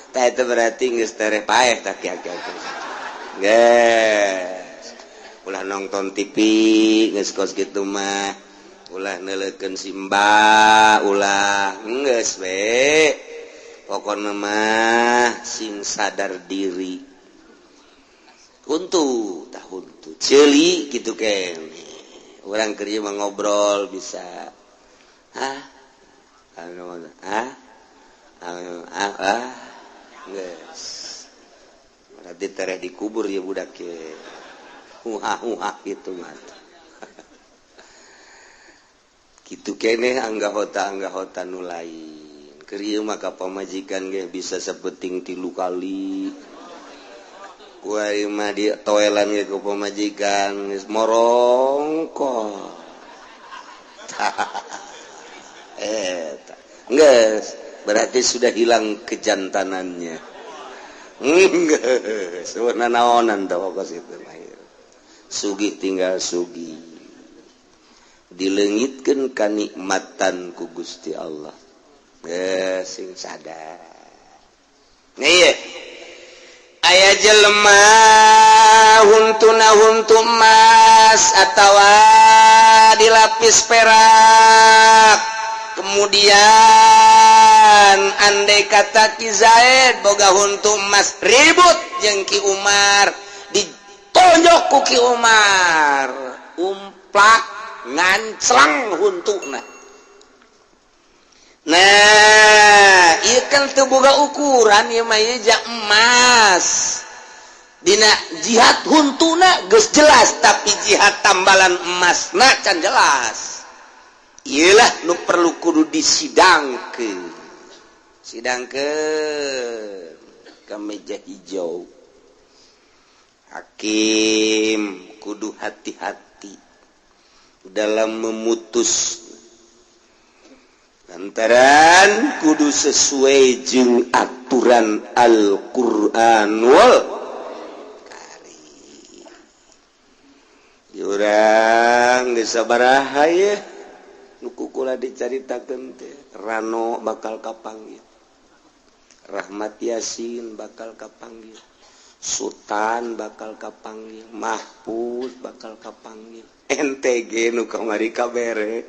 Tah itu berarti geus tereh paeh tah kieu-kieu. Geus. Ulah nonton TV geus kos kitu mah. Ulah neuleukeun simba, ulah geus we. Pokona mah sing sadar diri. Huntu tah huntu. Ceuli kitu keneh. Urang keur ieu mah ngobrol bisa. Hah? Ah, ah, ah, geus. Berarti tereh dikubur ya budak ye. Huha huha gitu mah. Kitu keneh anggahota nu lain. Keur ieu mah ka pamajikan ge bisa sapeting 3 kali. Ku aing mah di toelan ge ku pamajikan geus morongko. Geus, berarti sudah hilang kejantanannya. Geus, naonan tah kos itu mah. Sugih tinggal sugih. Dileungitkeun kanikmatan ku Gusti Allah. Geus sing sadar. Nih, aya jelema huntuna huntu emas atawa dilapis perak. Kemudian andai kata Ki Zaid boga huntu emas ribut jeung Ki Umar, ditonjok ku Ki Umar, umplak nganclang huntuna. Nah, ieu kan teu boga ukuran ieu mah ieu ja emas. Dina jihad huntuna geus jelas, tapi jihad tambalan emasna can jelas. Iyalah nu perlu kudu disidangkeun. Sidangkeun ke meja hijau. Hakim kudu hati-hati. dalam memutus lantaran kudu sesuai jeung aturan Al-Qur'anul Karim. Urang geus sabaraha ye nu kukula dicaritakeun teh Rano bakal kapanggil, Rahmat Yasin bakal kapanggil, Sultan bakal kapanggil, Mahfud bakal kapanggil, NTG nu kamari kabere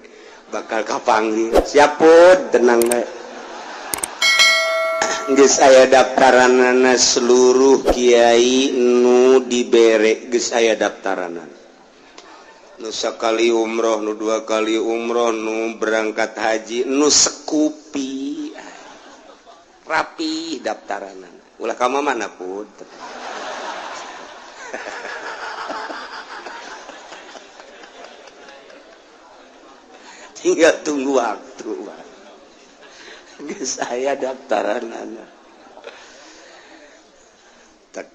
bakal kapanggil. Siap pun tenang bae. Geus aya daftaranana seluruh kiai nu dibere, geus aya daftaranana. Nu sakali umroh, nu dua kali umroh, nu berangkat haji, nu sekupi rapi daftaranana. Ulah ka mana pun. Tinggal tunggu waktu. Geus aya daftaranana. Tak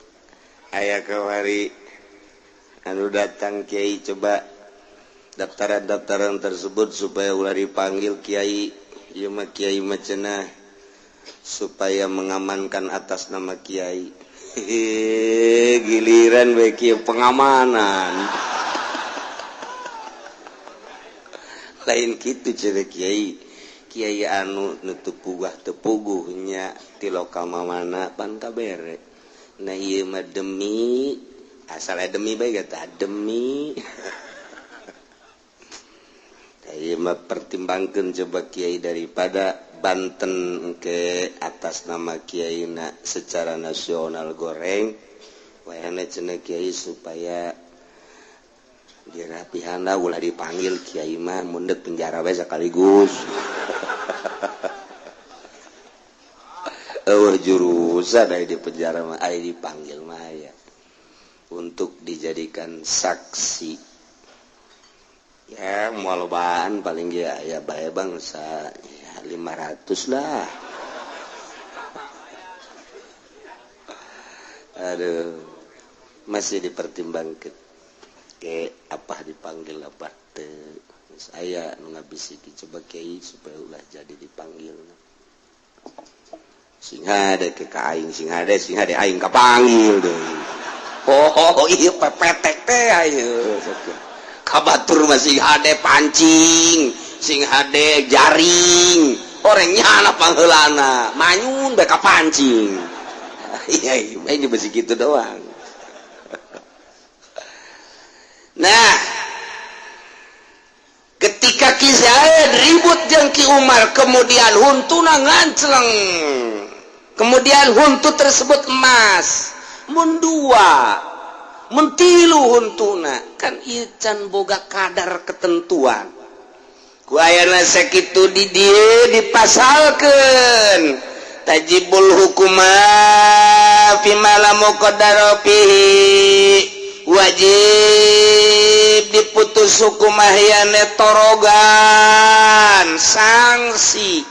aya kawari anu datang kiai coba daftaran-daftaran tersebut supaya ulah dipanggil kiai ieu mah kiai mah cenah supaya mengamankan atas nama kiai. Hehehe, giliran bae kieu pengamanan. Lain kitu cenah kiai. Kiai anu nu teu puguh teu puguhnya ti lokal mamana pan kabere. Nah ieu mah demi asal demi bae kata demi. Ieu mah pertimbangkeun coba kiai daripada Banten ke atas nama kiai na secara nasional goreng wayahna cenah kiai supaya dirapihana ulah dipanggil kiai mah mundek penjara bae sekaligus. Eueuh jurusan aya di penjara mah aya dipanggil mah aya untuk dijadikan saksi. Ya moal lobaan paling ge aya bae bangsa ya 500 lah. Aduh, masih dipertimbangkan ke apa dipanggil apa teu. Saya nu ngabisiki coba kiai supaya ulah jadi dipanggil. Sing hade ke ka aing, sing hade aing kapanggil deui. Oh, ieu pepetek teh ayeuna. Kabatur mah sing hade pancing, sing hade jaring, orang nyana pangheulana, manyun bae kapancing. Iya, ini besi gitu doang. Nah, ketika Ki Zaid ribut jeung Ki Umar, kemudian huntuna ngancleng, kemudian huntu tersebut emas, mun dua, mun tilu huntuna, kan ieu can boga kadar ketentuan. Ku ayana sakitu di dieu dipasalkeun tajibul hukuma fi ma la muqaddara fihi, wajib diputus hukum ahyane torogan sanksi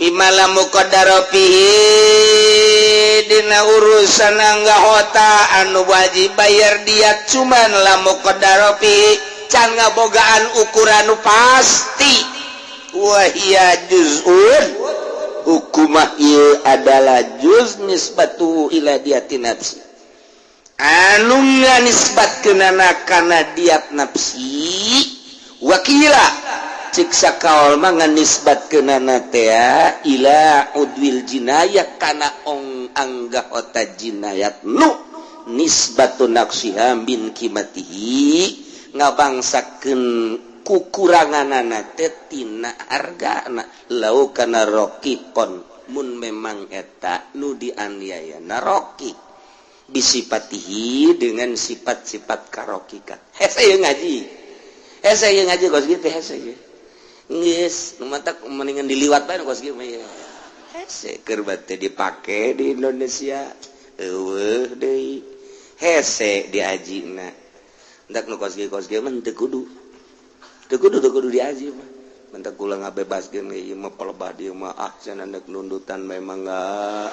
fi ma la muqaddara fihi dina urusan anggota anu wajib bayar diat cuman la muqaddara fihi can ngabogaan ukuran nu pasti. Wahia juz'un hukumah ieu adalah juz nisbatu ila diati nafsi anu nganisbatkeunana kana diat nafsi. Wakila cik sakaol mah nganisbatkeunana teh ila udwil jinayah kana ong anggahota jinayat nu nisbatu naqsiha min qimatihi ngabangsakeun kukuranganana teh tina hargana lau kana roqiqon mun memang eta nu dianiayana roqiq bisipatihi dengan sifat-sifat karokikan. Hese ieu ngaji, hese ieu ngaji kos kitu hese ieu geus nu matak mendingan diliwat bae kos kieu mah ieu hese keur teh dipake di Indonesia eueuh deui hese diajina ndak nu kos kieu mah teu kudu teu kudu diaji mah mentak kula ngabebaskeun ieu mah pelebah dieu mah ah cenah deuk nundutan memang enggak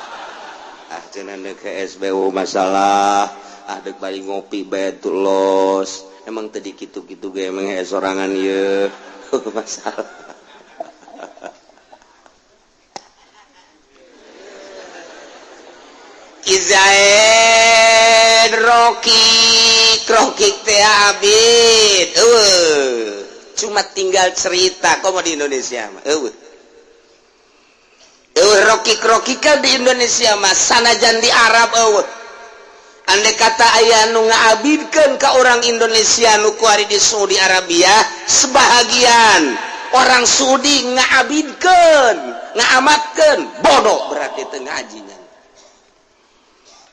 ah cenah deuk SBU masalah Ah, dek bari ngopi bae tuh los. Emang tadi kitu-kitu ge emang sorangan ieu. Masalah. Izaid rokik rokik teh abid. Eueuh. Cuma tinggal cerita komo di Indonesia mah. Eueuh. Eueuh rokik-rokika di Indonesia mah sanajan di Arab eueuh. Andai kata aya nu ngaabidkeun ka orang Indonesia nu kuari di Saudi Arabia, sebahagian orang Saudi ngaabidkeun, ngaamatkeun, bodoh berarti teu ngajinya.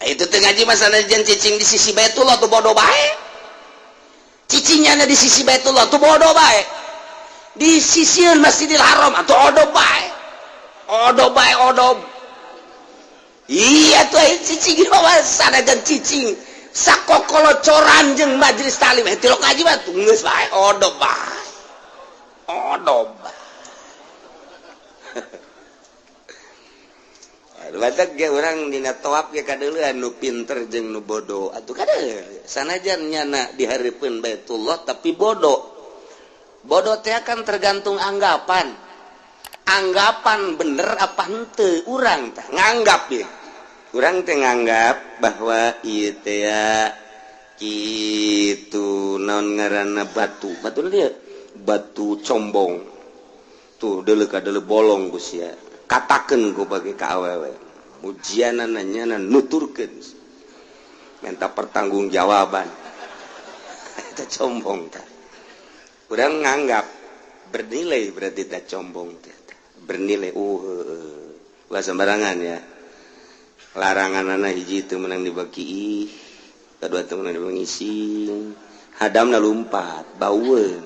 Itu teu ngaji mah sanajan cicing di sisi Baitullah tuh bodoh bae. Cicingnya di sisi Baitullah tuh bodoh bae. Di sisi Masjidil Haram atau odoh bae. Odoh bae odoh. Iya tuh cicing mah sanajan cicing sakokolocoran jeung majelis taklim tilok ngaji mah tuh geus bae odoh bae. Odoh bae. Batak ge urang dina toap ge kadeuleun nu pinter jeung nu bodoh atuh kadeuleu sanajan nyana dihareupeun Baitullah tapi bodoh. Bodoh teh kan tergantung anggapan. Anggapan bener apa henteu urang teh nganggap ya. Urang teh nganggap bahwa ieu teh kitu naon ngaranna batu. Batu dia batu combong. Tuh deuleu ka deuleu bolong ku sia. Katakeun ku bagi ka awewe. Ujianana nyana nuturkeun. Minta pertanggungjawaban. Eta combong tah. Urang nganggap bernilai berarti teh combong teh. Bernilai ulah sembarangan ya. Laranganana hiji teu meunang dibagi, kadua teu meunang dibagi, hadamna lumpat, baueun.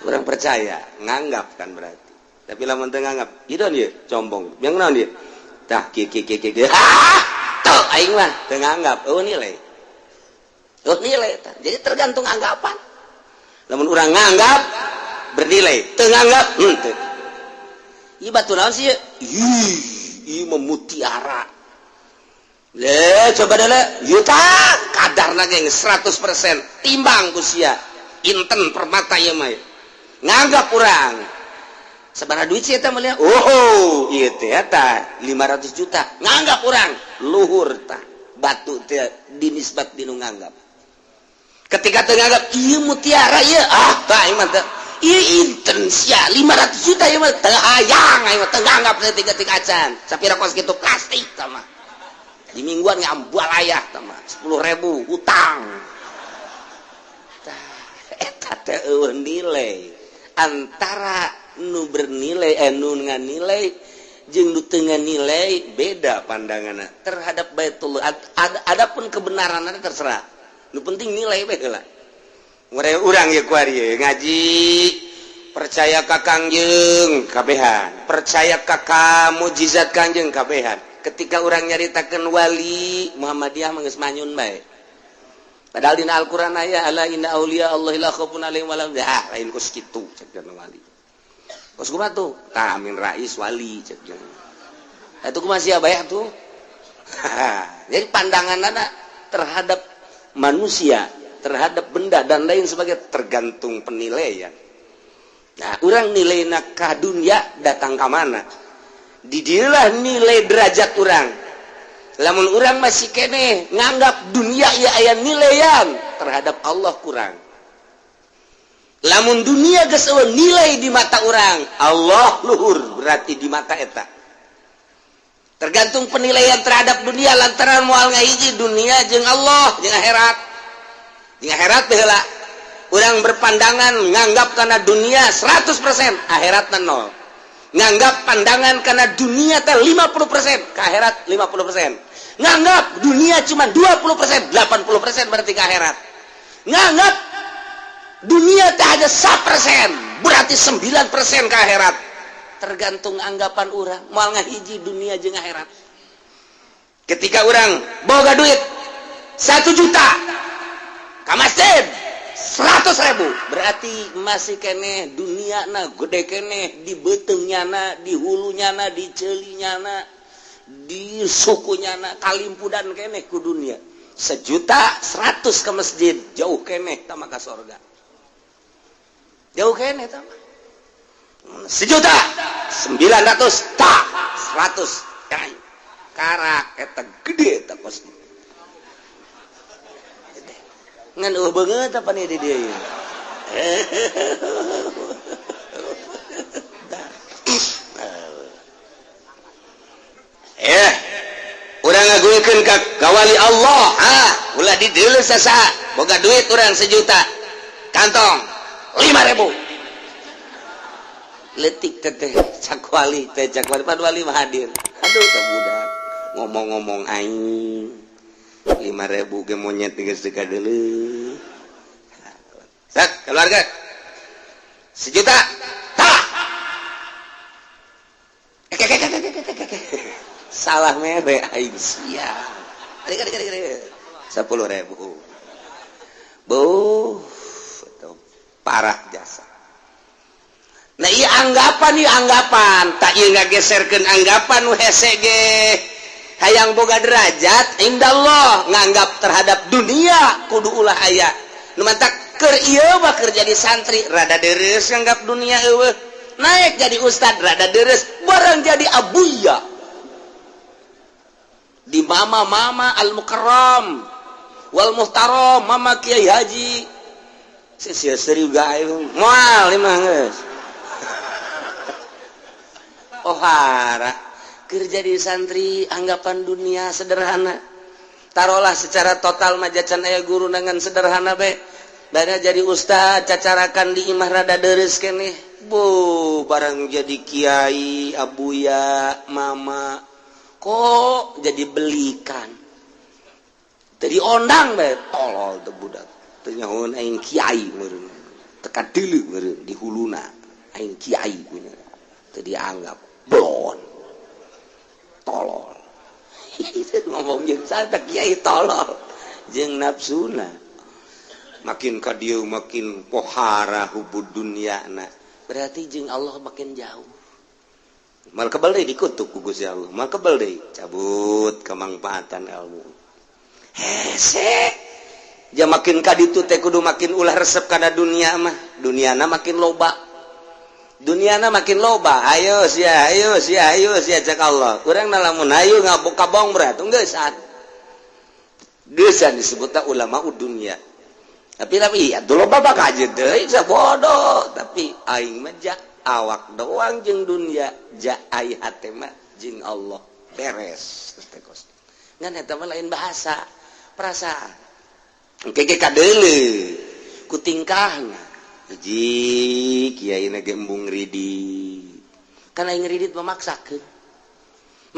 Urang percaya, nganggap kan berarti. Tapi lamun teu nganggap, ieu dia combong. Yang naon dia? Tah kieu kieu kieu kieu. Ah, teu aing mah teu nganggap, eueuh nilai. Eueuh nilai tah. Jadi tergantung anggapan. Lamun urang nganggap bernilai, teu nganggap henteu. Ieu batu naon sih? Ih, ieu mah mutiara. Le, coba dele, ieu tah kadarna ge 100% timbang ku sia. Inten permata ieu mah. Nganggap urang. Sabaraha duit sih eta meulian? Oh, ieu teh eta 500 juta. Nganggap urang luhur tah. Batu teh dinisbat dinu nganggap. Ketika teu nganggap ieu mutiara ieu, ah tah ieu mah teh. Ieu inten sia 500 juta ieu mah teu hayang aing mah teu nganggap leutik-leutik acan. Sapira kos kitu plastik tah mah. Di mingguan ngambalayah tah mah 10.000 hutang. Tah eta teh eueuh nilai antara nu bernilai nu nganilai jeung nu teu nganilai beda pandanganna terhadap Baitullah. Adapun kebenaranna terserah. Nu penting nilai bae heula. Urang ya kuari ngaji percaya ka Kangjeng kabehan, percaya ka mujizat Kangjeng kabehan. Ketika urang nyaritakeun wali Muhammadiyah mah geus manyun bae. Padahal dina Al-Qur'an aya ala inna auliya Allah la khaufun alaihim wa lahum yahzanun. Lain kos kitu cek wali. Kos kumaha tuh? Tah Amin Rais wali cek jeung. Eta kumaha sia bae tuh? Jadi pandanganna terhadap manusia, terhadap benda dan lain sebagainya tergantung penilaian. Nah, urang nilai ka dunia datang ka mana? Didilah nilai derajat urang. Lamun urang masih kene nganggap dunia ya aya nilaian terhadap Allah kurang. Lamun dunia geus eueuh nilai di mata urang, Allah luhur berarti di mata eta. Tergantung penilaian terhadap dunia lantaran moal ngahiji dunia jeung Allah jeung akhirat. Jeung akhirat teh heula. Urang berpandangan nganggap karena dunia 100%, akhiratna 0. Nganggap pandangan karena dunia teh 50%, ke akhirat 50%. Nganggap dunia cuma 20%, 80% berarti ke akhirat. Nganggap dunia teh hanya 1%, berarti 9% ke akhirat. Tergantung anggapan urang, moal ngahiji dunia jeung akhirat. Ketika urang boga duit 1 juta ka masjid 100.000, berarti masih kene dunia na gede kene di beuteung nyana, di hulu nyana, di ceuli nyana, di suku nyana, kalimpudan kene ku dunia. 1.100.000 ke masjid, jauh keneh tama ka sorga, jauh keneh tama. 1.000.900 tak 100 karak eta gede eta kos ngan eueuh beungeut apa nih di dieu. Eh, urang ngaguekeun ka kawali Allah, ah, ulah dideuleu sasa, boga duit urang 1 juta, kantong 5.000. Letik teteh cak wali teh, cak wali, pan wali mah hadir. Aduh, teh budak ngomong-ngomong aing 5.000 ge monyet geus teu kadeuleu. Sak keluarga 1 juta tah, salah mere aing sia. 10.000. Bu, parah jasa. Nah, iya anggapan, iya anggapan tak iya ngageserkeun anggapan nu hese ge hayang boga derajat indallah, nganggap terhadap dunia kudu ulah aya nu mantak keur ieu mah. Keur jadi santri rada deres, nganggap dunia eueuh, naik jadi ustad rada deres, barang jadi abuya di mama-mama al mukarram wal muhtaram, mama kiai haji sia serius gae moal lima geus. Oh, hara kerja di santri anggapan dunia sederhana, taruhlah secara total majacan aya guru dengan sederhana be. Bada jadi ustad cacarakan di imah rada deres keneh bu, barang jadi kiai abuya mama kok jadi belikan jadi ondang be, tolol teu budak teu nyahoeun aing kiai meureun, teka deuleu meureun di huluna aing kiai punya teu dianggap blon tolol. Ngomong jeung saha kiai tolol jeung nafsuna makin ka dieu makin pohara hubud dunia na, berarti jeung Allah makin jauh. Mal kebal deui dikutuk ku Gusti Allah, mal kebal deui cabut kemangfaatan ilmu hese. Ja makin ka ditu teh kudu makin ulah resep kana dunia mah, duniana makin loba, duniana makin loba. Ayo sia, ayo sia, ayo sia, cek Allah. Urang lamun ayo ngabuka bong berat geus geus disebutna ulama dunia. Tapi iya dulu bapak aja deui bodoh, tapi aing mah ja awak doang jeung dunia, ja ai hate mah jeung Allah beres. Ngan eta mah lain bahasa perasaan engke kadeuleu ku tingkahna. Hiji kiai na ge embung ngridit kan, aing ngridit mah maksakeun,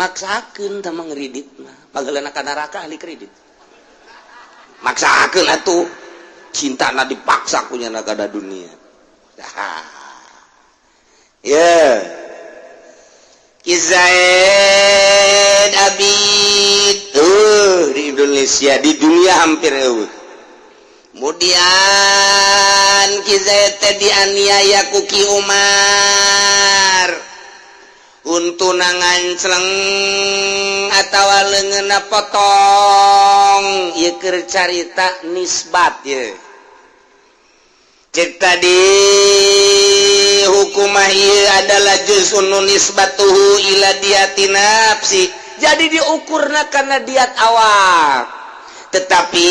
maksakeun tah mah ngridit mah panggeulana ka neraka ahli kredit. Maksakeun atuh cinta na dipaksa punya kada dunia. Ya, Ki Zaid Abid di Indonesia, di dunia hampir kemudian Ki Zaid teh dianiaya ku Ki Umar, untuna ngancleng atawa leungeunna potong. Ieu keur carita nisbat ye. Cek tadi hukumah ieu adalah juz'un nisbatuhu ila diyati nafsi, jadi diukurna karena diat awak, tetapi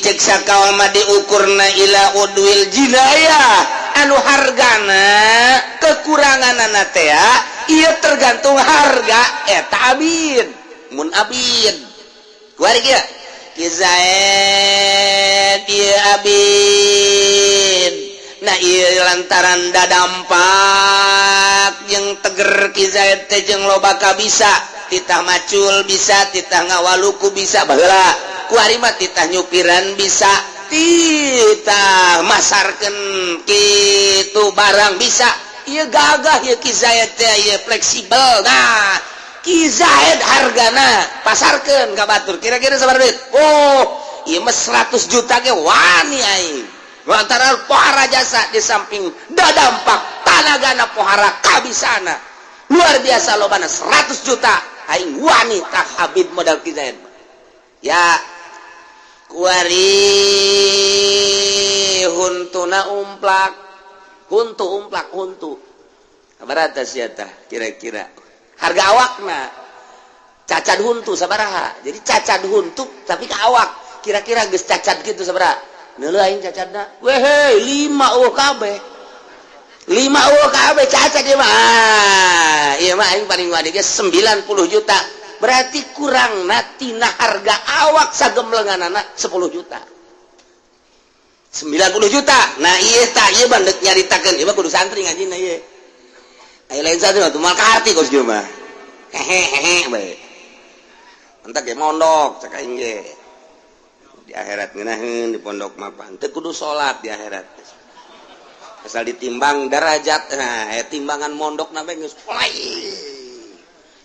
cek sakaul mah diukurna ila udwil jinayah, anu hargana kekurangan teh ieu tergantung harga eta abid. Mun abid kuari kieu Ki Zaid ieu abid. Nah, ieu lantaran dadampak jeung teger Ki Zaid teh jeung loba kabisa, titah macul bisa, titah ngawaluku bisa baheula, kuari mah titah nyupiran bisa, titah masarkeun kitu barang bisa. Ieu gagah ieu Ki Zaid teh, ieu fleksibel. Nah, Ki Zaid hargana pasarkeun ka batur kira-kira sabaraha duit? Oh, ieu mah 100 juta ge wani aing, lantaran pohara jasa di samping dadampak tanagana pohara kabisana luar biasa lobana, 100 juta aing wani. Tak habib modal Ki Zaid ya. Kuari huntuna umplak, huntu umplak huntu. Sabaraha sia tah kira-kira harga awakna cacad huntu sabaraha. Jadi cacad huntu tapi ka awak kira-kira geus cacad kitu sabaraha. Neuleuh aing cacadna wehe 5 eueuh kabeh. 5 eueuh kabeh cacad ieu mah. Ieu mah aing paling wani ge 90 juta. Berarti kurangna tina harga awak sagemblenganana 10 juta. 90 juta. Nah ieu tah ieu mah deuk nyaritakeun ieu mah kudu santri ngajina ieu. Aya lain santri mah moal kaharti kos kieu mah. Hehehe bae. Entak ge mondok cek aing ge. Di akhirat ngeunaheun di pondok mah pan teu kudu salat di akhirat. Asal ditimbang derajat, nah aya timbangan mondok na bae geus play.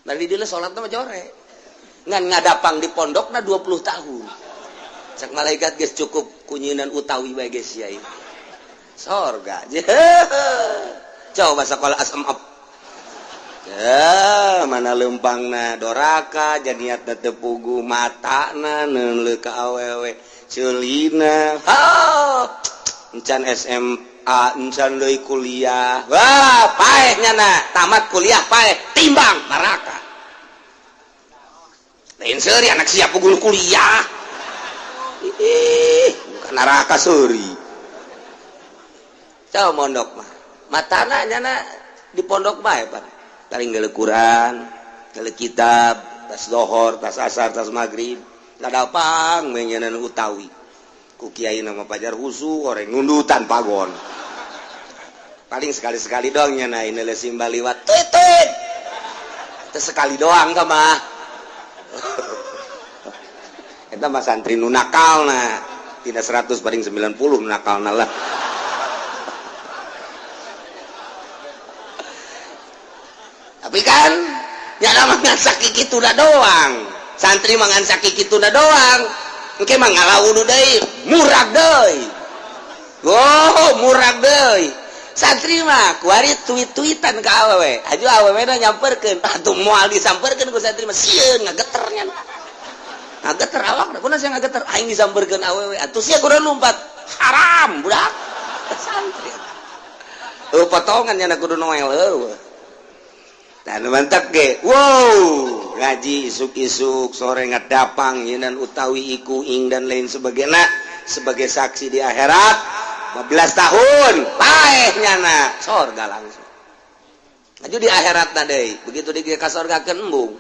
Nah di dieu salatna mah jore. Ngan ngadapang di pondokna 20 tahun. Cek malaikat geus cukup kunyinan utawi bae geus sia ieu. Sorga. Coba sekolah asem up. Ya, mana lempangna doraka jadiatna teu puguh matana neuleuh ka awewe ceulina. Ha! Encan SMA, encan deui kuliah. Wah, paeh nyana, tamat kuliah paeh, timbang neraka. Lain seuri anak siap puguh kuliah. Ih, bukan neraka seuri. Coba mondok mah. Matana nyana di pondok bae pan. Paling geuleuh Quran, geuleuh kitab, tas dohor, tas asar, tas maghrib. Kadapang menyenan utawi. Ku kiai nama pajar husu, orang nundutan pagon. Paling sekali-sekali doang nyana ini simbal liwat. Tuit tuit. Itu sekali doang ka mah. Eta mah santri nu nakalna. Tidak 100 paling 90 nu nakalna lah. Tapi kan nyana mah ngan sakitu da doang. Santri mah ngan sakitu da doang. Engke mah ngalawudu deui, murag deui. Oh, murag deui. Santri mah kuari tweet-tweetan ka awewe. Aju awewe na nyamperkeun. Atuh moal disamperkeun ku santri mah sieun ngageter nya. Ngageter awakna, kunaon sia ngageter? Aing disamperkeun awewe. Atuh sia kudu lumpat. Haram budak. Santri. Eueuh potongan nya kudu noel eueuh. Dan mantap ge. Wow, ngaji isuk-isuk sore ngadapang nyinan utawi iku ing dan lain sebagainya sebagai saksi di akhirat 15 tahun paeh nyana sorga langsung. Aju di akhirat na deui, begitu di ka sorga keun embung.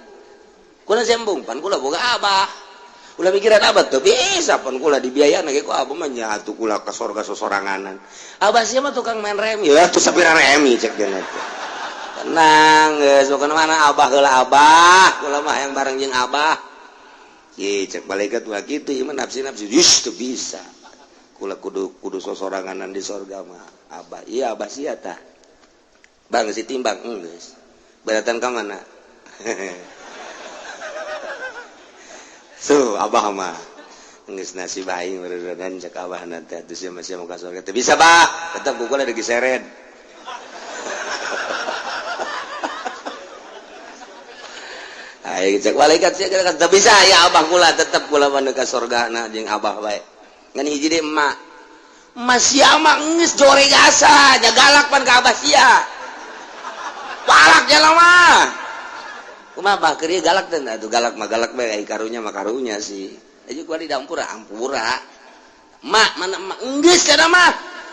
Kunaon sia embung? Pan kula boga abah. Ulah mikiran abah teu bisa pan kula dibiayana ge ku abah mah nya atuh kula ka sorga sosoranganan. Abah sia mah tukang main remi. Ya atuh sapira remi cek dieuna teh. Tenang geus pokona mana abah heula abah kula mah yang bareng jeung abah. Ye cek malaikat mah kitu ieu mah nafsi-nafsi geus teu bisa. Kula kudu sosoranganan di sorga mah abah. Iya abah sia tah. Bang si timbang geus. Beratan ka mana? Tuh abah mah geus nasib aing beureunan cek abah na teh atuh sia mah sia ka sorga teu bisa bah. Tetep ku kula digeseret. Ayo cek malaikat sia teu bisa ya abah kula tetep kula mah ka sorgana jeung abah bae. Ngan hiji deui emak. Emak sia mah geus jore gasa nya galak pan ka abah sia. Palak nya mah. Kumaha bah keur ieu galak teh atuh galak mah galak bae ai karunya mah karunya sih. Aju kuari dampura ampura. Emak mana emak geus cenah mah.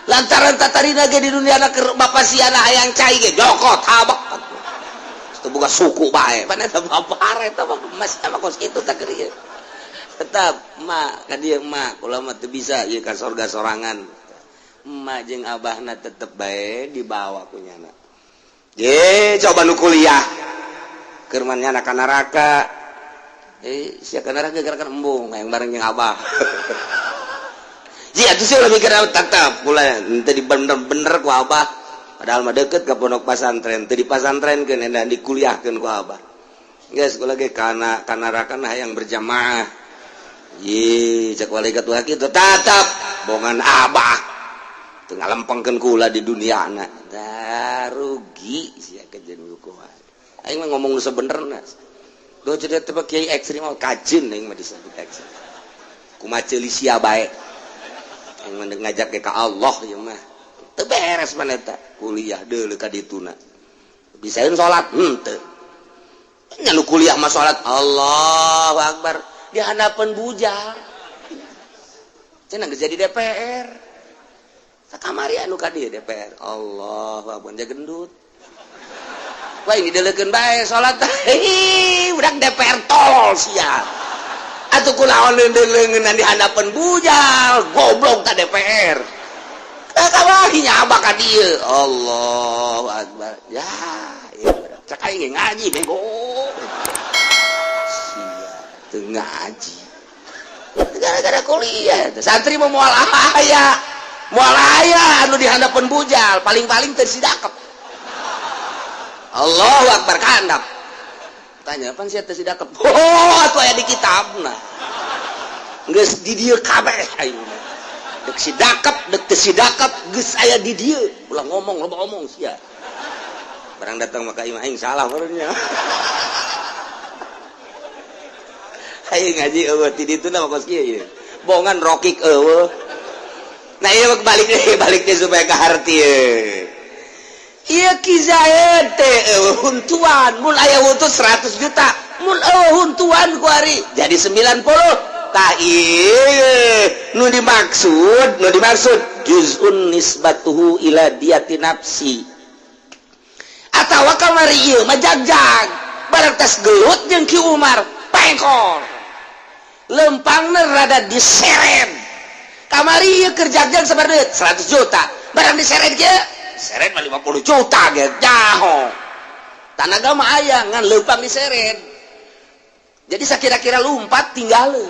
Lantaran tatarina ge di dunia na keur bapa sia na hayang cai ge jokot habek. Buka suku bae pan eta babar eta mah mas mah kos kitu tah keur ieu. Tetap emak ka dieu emak kula mah teu bisa ieu ka sorga sorangan. Emak jeung abahna tetep bae dibawa ku nyana. Ye coba nu kuliah. Keur mah nyana ka neraka. Sia ka neraka gara-gara embung hayang bareng jeung abah. Ji atuh sia ulah mikir tetep kula henteu dibener-bener ku abah. Padahal mah deket ke pondok pasantren, teu dipasantrenkeun endang dikuliahkeun ku abah. Geus kula ge kana neraka hayang berjamaah. Ye cek malaikat mah kitu tetep bongan abah. Teu ngalempengkeun kula di duniana. Da rugi sia kajeun hukuman. Aing mah ngomong nu sabenerna. Duh jadi teh kiai ekstrim mah kajeun aing mah disebut ekstrim. Kumaha ceuli sia bae. Aing mah ngajak ke ka Allah ieu mah. Teu beres mana eta kuliah deuleu ka dituna. Bisaeun salat henteu. Nya nu kuliah mah salat Allahu Akbar di handapeun bujang. Cenah geus jadi DPR. Sakamari anu ka dieu DPR. Allahu Akbar gendut. Wah ini dileukeun bae salat. Hei, budak DPR tolol sia. Atuh kulaon leungeun-leungeunnan di handapeun bujal, goblok ta DPR. Kamari nyaba ka dieu. Allahu Akbar. Ya, ieu budak cak aing ngaji bego. Sia teu ngaji. Gara-gara kuliah santri mah moal aya. Moal aya anu di handapeun bujal, paling-paling teu sidakep. Allahu Akbar kandap. Tanya pan sia teu sidakep. Oh, atuh aya di kitabna. Geus di dieu kabeh aing. Dek sidakep, dek teu sidakep geus aya di dieu. Ulah ngomong, loba omong sia. Barang datang maka imah aing salah barunya. Aing ngaji eueuh ti dituna mah kos kieu ieu. Bongan rokik eueuh. Nah ieu balik deui, balik deui supaya kaharti ieu. Iya Ki Zaid teh huntuan mun aya huntu 100 juta mun eueuh huntuan ku ari jadi 90 tah ieu nu dimaksud juz'un nisbatuhu ila diyati nafsi atawa kamari ieu mah jagjag barang tes gelut jeung Ki Umar pengkor lempangna rada diseret kamari ieu keur jagjag sabar duit 100 juta barang diseret kieu seret mah 50 juta ge jaho tanaga mah aya ngan leumpang diseret jadi sakira-kira lumpat tinggalin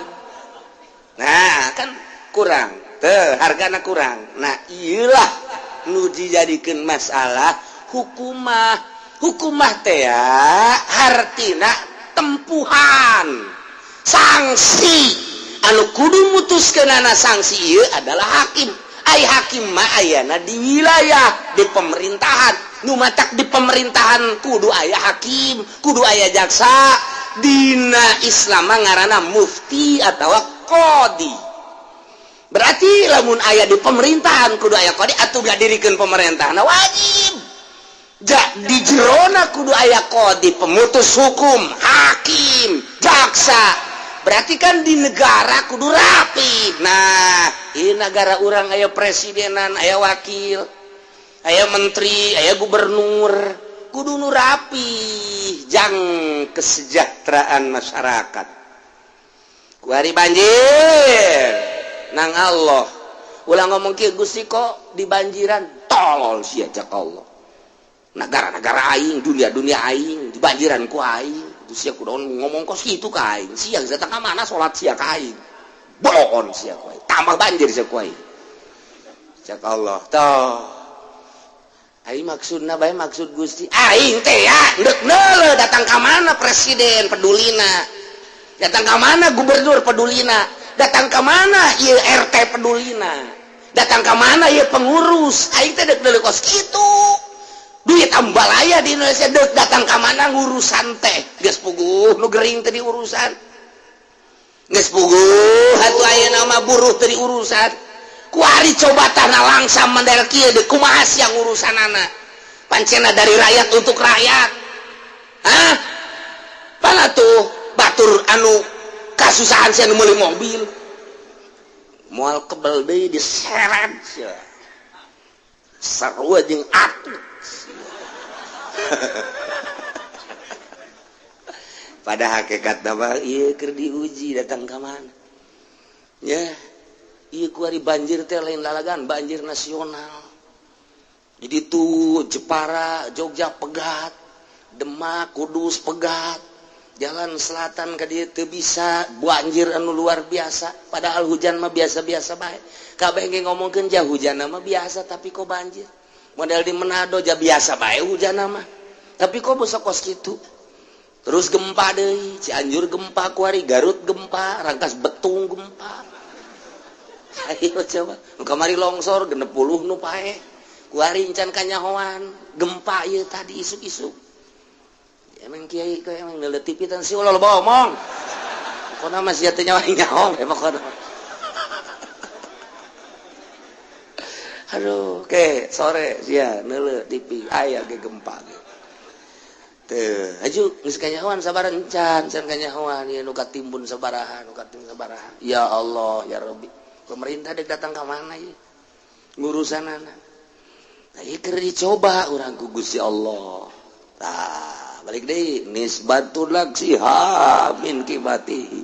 nah kan kurang teu hargana kurang. Nah ieulah nu dijadikeun masalah hukumah hukumah teh hartina tempuhan sanksi anu kudu mutuskeunana sanksi ieu adalah hakim. Ai hakim mah ayana di wilayah di pemerintahan nu matak di pemerintahan kudu aya hakim kudu aya jaksa. Dina Islam mah ngaranna mufti atawa qadi. Berarti lamun aya di pemerintahan kudu aya qadi atuh ngadirikeun pemerintahna wajib. Ja di jerona kudu aya qadi pemutus hukum hakim jaksa. Berarti kan di negara kudu rapi. Nah, ini negara orang aya presidenan, aya wakil, aya menteri, aya gubernur, kudu nu rapi jang kesejahteraan masyarakat. Kuari banjir nang Allah. Ulah ngomong kieu Gusti kok dibanjiran, tolol sia cak Allah. Negara-negara aing, dunia-dunia aing dibanjiran ku aing. Sia kudu ngomong kos kitu ka aing. Sia geus datang ka mana salat sia ka aing. Bohon sia ku aing. Tambah banjir sia ku aing. Cak Allah toh. Aing maksudna bae maksud Gusti. Aing teh ya deuk neuleuh datang ka mana presiden pedulina. Datang ka mana gubernur pedulina. Datang ka mana ieu RT pedulina. Datang ka mana ieu pengurus. Aing teh deuk neuleuh kos kitu. Duit ambalaya di Indonesia dek datang ka mana ngurusan teh geus puguh nu gering teh diurusan geus puguh atuh aya nama buruh teh diurusan kuari coba tanah langsam mandel kieu deuk kumaha sia ngurusanana pancena dari rakyat untuk rakyat. Hah pana tuh batur anu kasusahan sia nu meuli mobil moal kebel deui diseret sia sarua jeung atuh. Pada hakikat nama ieu keur diuji datang ka mana ya ieu kuari banjir teh lain lalagan banjir nasional. Jadi tuh Jepara Jogja pegat, Demak Kudus pegat, jalan selatan ka dieu teu bisa banjir anu luar biasa. Padahal hujan mah biasa-biasa bae. Kabeh ge ngomongkeun jah hujan mah biasa tapi kok banjir. Model di Manado ja biasa bae hujan mah tapi kok bisa kos kitu. Terus gempa deui, Cianjur gempa kuari, Garut gempa, Rangkas Betung gempa. Ayo coba, nu kamari longsor 60 nu paeh. Kuari encan kanyahoan, gempa ieu tadi isuk-isuk. Emang kiai kok emang neuleuh TV tan si ulah loba omong. Pokona mah sia teh nyawa nyaho pokona. Aduh, oke, sore sia neuleuh TV aya ge gempa ge. Teu, aju geus kanyahoan sabaraha encan, can kanyahoan ieu nu katimbun sabaraha, nu katimbun sabaraha. Ya Allah, ya Rabbi. Pemerintah dek datang ka mana ieu? Ngurusanana. Nah, ieu keur dicoba urang ku Gusti Allah. Tah, balik deui nisbatul laksiha min kibatihi.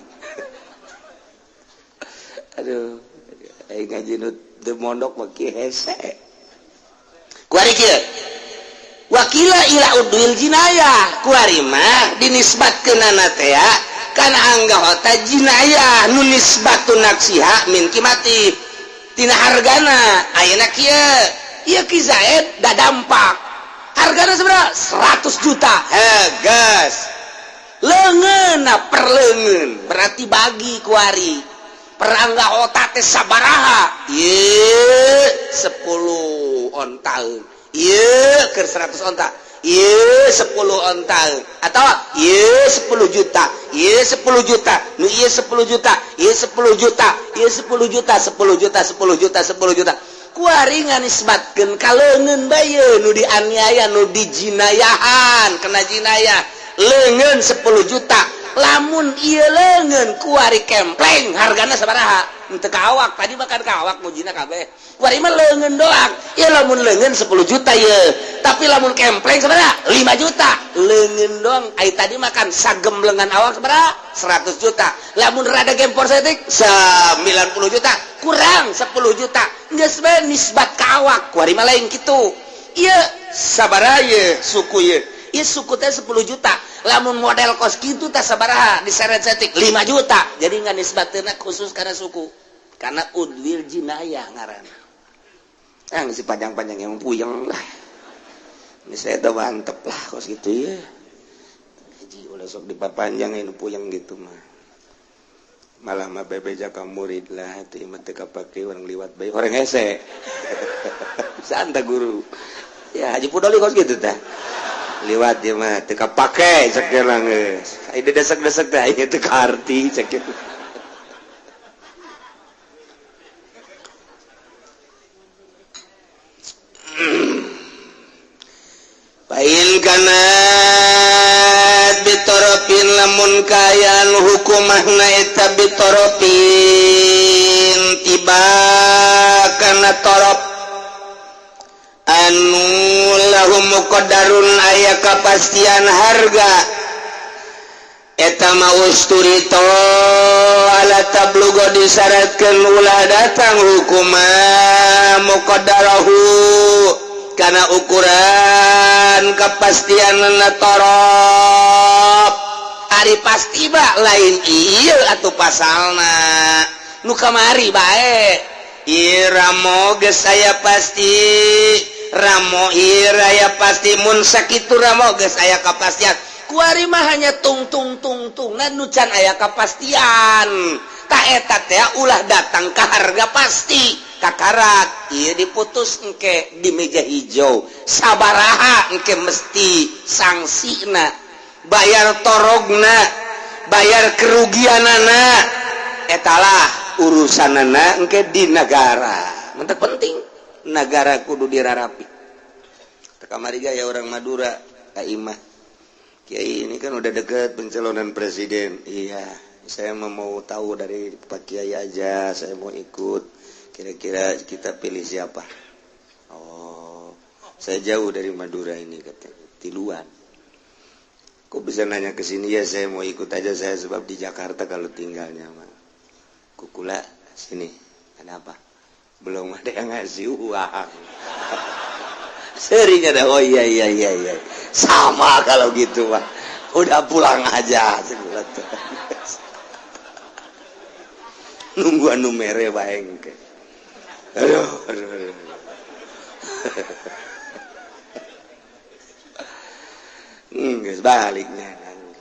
Aduh, aing ngaji nu teu mondok mah kieu hese. Kuari kieu. Wakila ila udwil jinayah kuari mah dinisbatkeunana teh kana anggota jinayah nu nisbatun naksiha min kimati tina hargana. Ayeuna kieu ieu Ki Zaid da dampak hargana seberapa? 100 juta. Hegas leungeunna per leungeun berarti bagi kuari per anggota teh sabaraha ieu 10 onta ieu keur 100 onta ieu 10 onta atau ieu 10 juta ieu 10 juta nu ieu 10 juta ieu 10 juta ieu 10 juta 10 juta 10 juta 10 juta kuari nganisbatkeun ka leungeun bae nu dianiaya nu dijinayahan kena jinayah leungeun 10 juta lamun ieu leungeun kuari kempleng hargana sabaraha henteu ka awak tadi makan ka awak mujina kabeh kuari mah leungeun doang ieu lamun leungeun 10 juta ieu tapi lamun kempleng sabaraha 5 juta leungeun doang ai tadi makan sagemblengan awak sabaraha 100 juta lamun rada gempor saeutik 90 juta kurang 10 juta geus bae nisbat ka awak kuari mah lain kitu ieu sabaraha ieu suku ieu ieu suku teh 10 juta lamun model kos kitu teh sabaraha diseret saeutik 5 juta jadi nggak nisbatkeunna khusus karena suku karena udwil jinayah ngaranna. Ah si panjang-panjang yang puyeng lah ini saya tuh mantep lah kos gitu ya haji ulah sok dipapanjang ini puyeng gitu mah malah mah bebeja ka murid lah teu mah teu kapake urang liwat bae orang hese santa guru ya Haji Pudoli kos gitu tah liwat dia mah teu kapake cek lah geus aya desek-desek teh aya teu kaarti cek kitu. Pain kanat bitoropin lamun kayan hukumahna eta bitoropin tiba kana torop anu lahu muqaddarun aya kapastian harga eta mah usturito ala tablugo disyaratkeun ulah datang hukumah muqaddarahu karena ukuran kepastian torop ari pasti ba lain ieu atuh pasalna nu kamari bae ieu ramo geus aya pasti ramo ieu aya pasti mun sakitu ramo geus aya kapastian kuari mah hanya tung tung tung tung na nu can aya kapastian ta eta teh ulah datang ka harga pasti kakarak ieu diputus engke di meja hijau sabaraha engke mesti sangsina bayar torogna bayar kerugianana etalah urusanana engke di negara mentak penting negara kudu dirarapi. Kamari gaya orang Madura Kak Imah Kiai ini kan udah deket pencalonan presiden. Iya, saya mau tahu dari Pak Kiai aja, saya mau ikut. Kira-kira kita pilih siapa? Oh, saya jauh dari Madura ini katanya, tiluan. Kok bisa nanya ke sini ya? Saya mau ikut aja saya sebab di Jakarta kalau tinggalnya mah. Kukula sini, ada apa? Belum ada yang ngasih uang. Sering ada, oh iya iya iya iya. Sama kalau gitu mah. Udah pulang aja. Nunggu anu mere bae engke. Aduh, aduh, aduh. Geus baliknya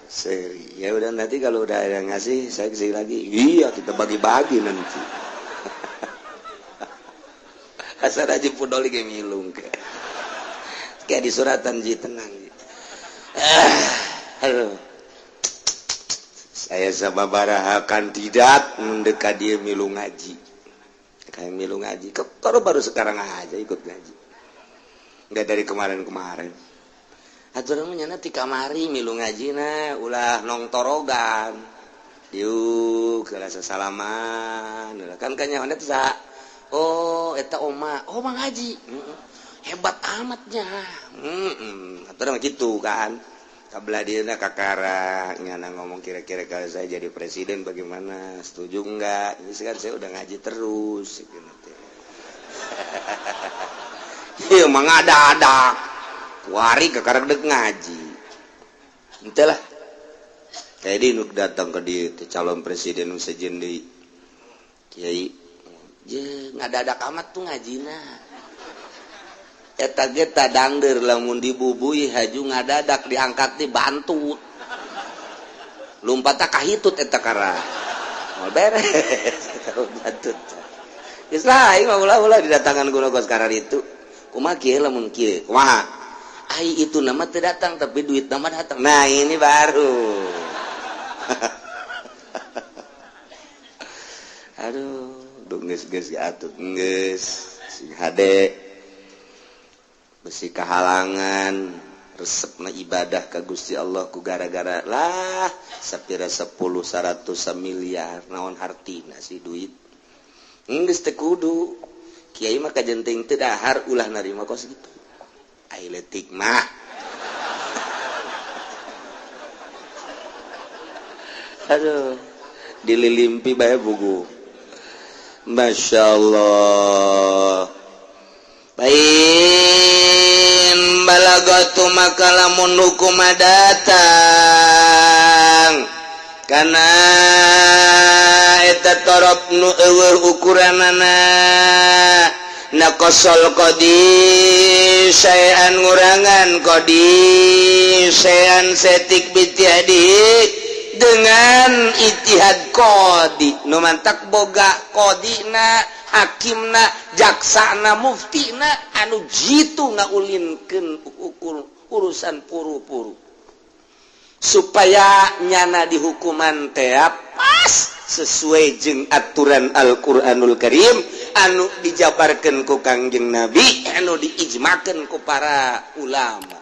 seri. Ya udah nanti kalau udah ada yang ngasih saya kesini lagi. Iya, kita bagi-bagi nanti. Asal aja pudoli ge milung ke. Kayak di suratan ji tenang ji. Aduh. Saya sababaraha kandidat mendekat dia milu ngaji. Kayak milu ngaji. Kalau baru sekarang aja ikut ngaji. Enggak dari kemarin-kemarin. Aturan mah nyana ti kamari milu ngajina ulah nongtorogan. Yuk, kerasa salaman. Kan kanya teh saha? Oh, eta oma. Oma ngaji. Hebat amatnya. Aturan mah gitu kan. Kabelah dieuna kakara nyana ngomong kira-kira kalau saya jadi presiden bagaimana? Setuju enggak? Ini kan saya udah ngaji terus gitu. Ieu mah ngadadak. Kuari kakara dek ngaji. Henteu lah. Kayak di nuk datang ke dieu teh calon presiden nu sejen deui. Kiai je ngadadak amat tuh ngajina. Eta ge tadangder lamun dibubui haju ngadadak diangkat di bantut. Lumpat kahitut eta kara. Moal beres eta bantut. Geus lah aing mah ulah-ulah didatangan guna kos karar itu. Kumaha kieu lamun kieu? Kumaha? Ai itu nama teu datang tapi duit nama datang. Nah, ini baru. Aduh, duh geus-geus atuh geus sing hade. Besi kehalangan resepna ibadah ka Gusti Allah ku gara-gara lah sapira 10 100 miliar naon hartina si duit geus teu kudu kiai mah kajenting teu dahar ulah narima kos gitu ai leutik mah aduh dililimpi bae buku masyaallah. Bain balagatu maka lamun hukum datang kana eta torop nu eueuh ukuranana naqasal qadi saean ngurangan qadi saean setik bitihadi dengan ijtihad qadi nu mantak boga qadina hakimna jaksana muftina anu jitu ngaulinkeun ukur urusan puru-puru supaya nyana dihukuman teh pas sesuai jeung aturan Al-Qur'anul Karim anu dijabarkeun ku Kangjeng Nabi anu diijmakeun ku para ulama.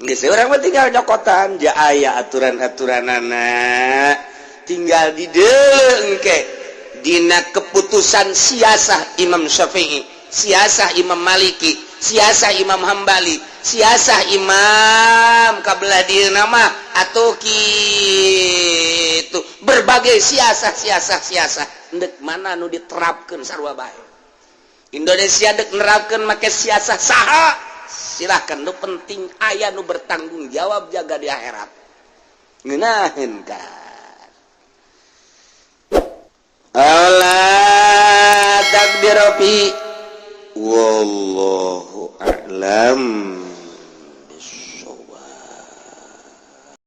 Geus urang mah tinggal nyokotan ja aya aturan-aturanana tinggal dideuleu engke dina keputusan siasah Imam Syafi'i, siasah Imam Maliki, siasah Imam Hambali, siasah Imam kabelah dieuna mah atuh kitu berbagai siasah ndek mana nu diterapkeun sarua bae. Indonesia dek nerapkeun make siasah saha silahkan, nu penting aya nu bertanggung jawab jaga di akhirat. Ngeunaheun ka ala takdirofi wallahu a'lam.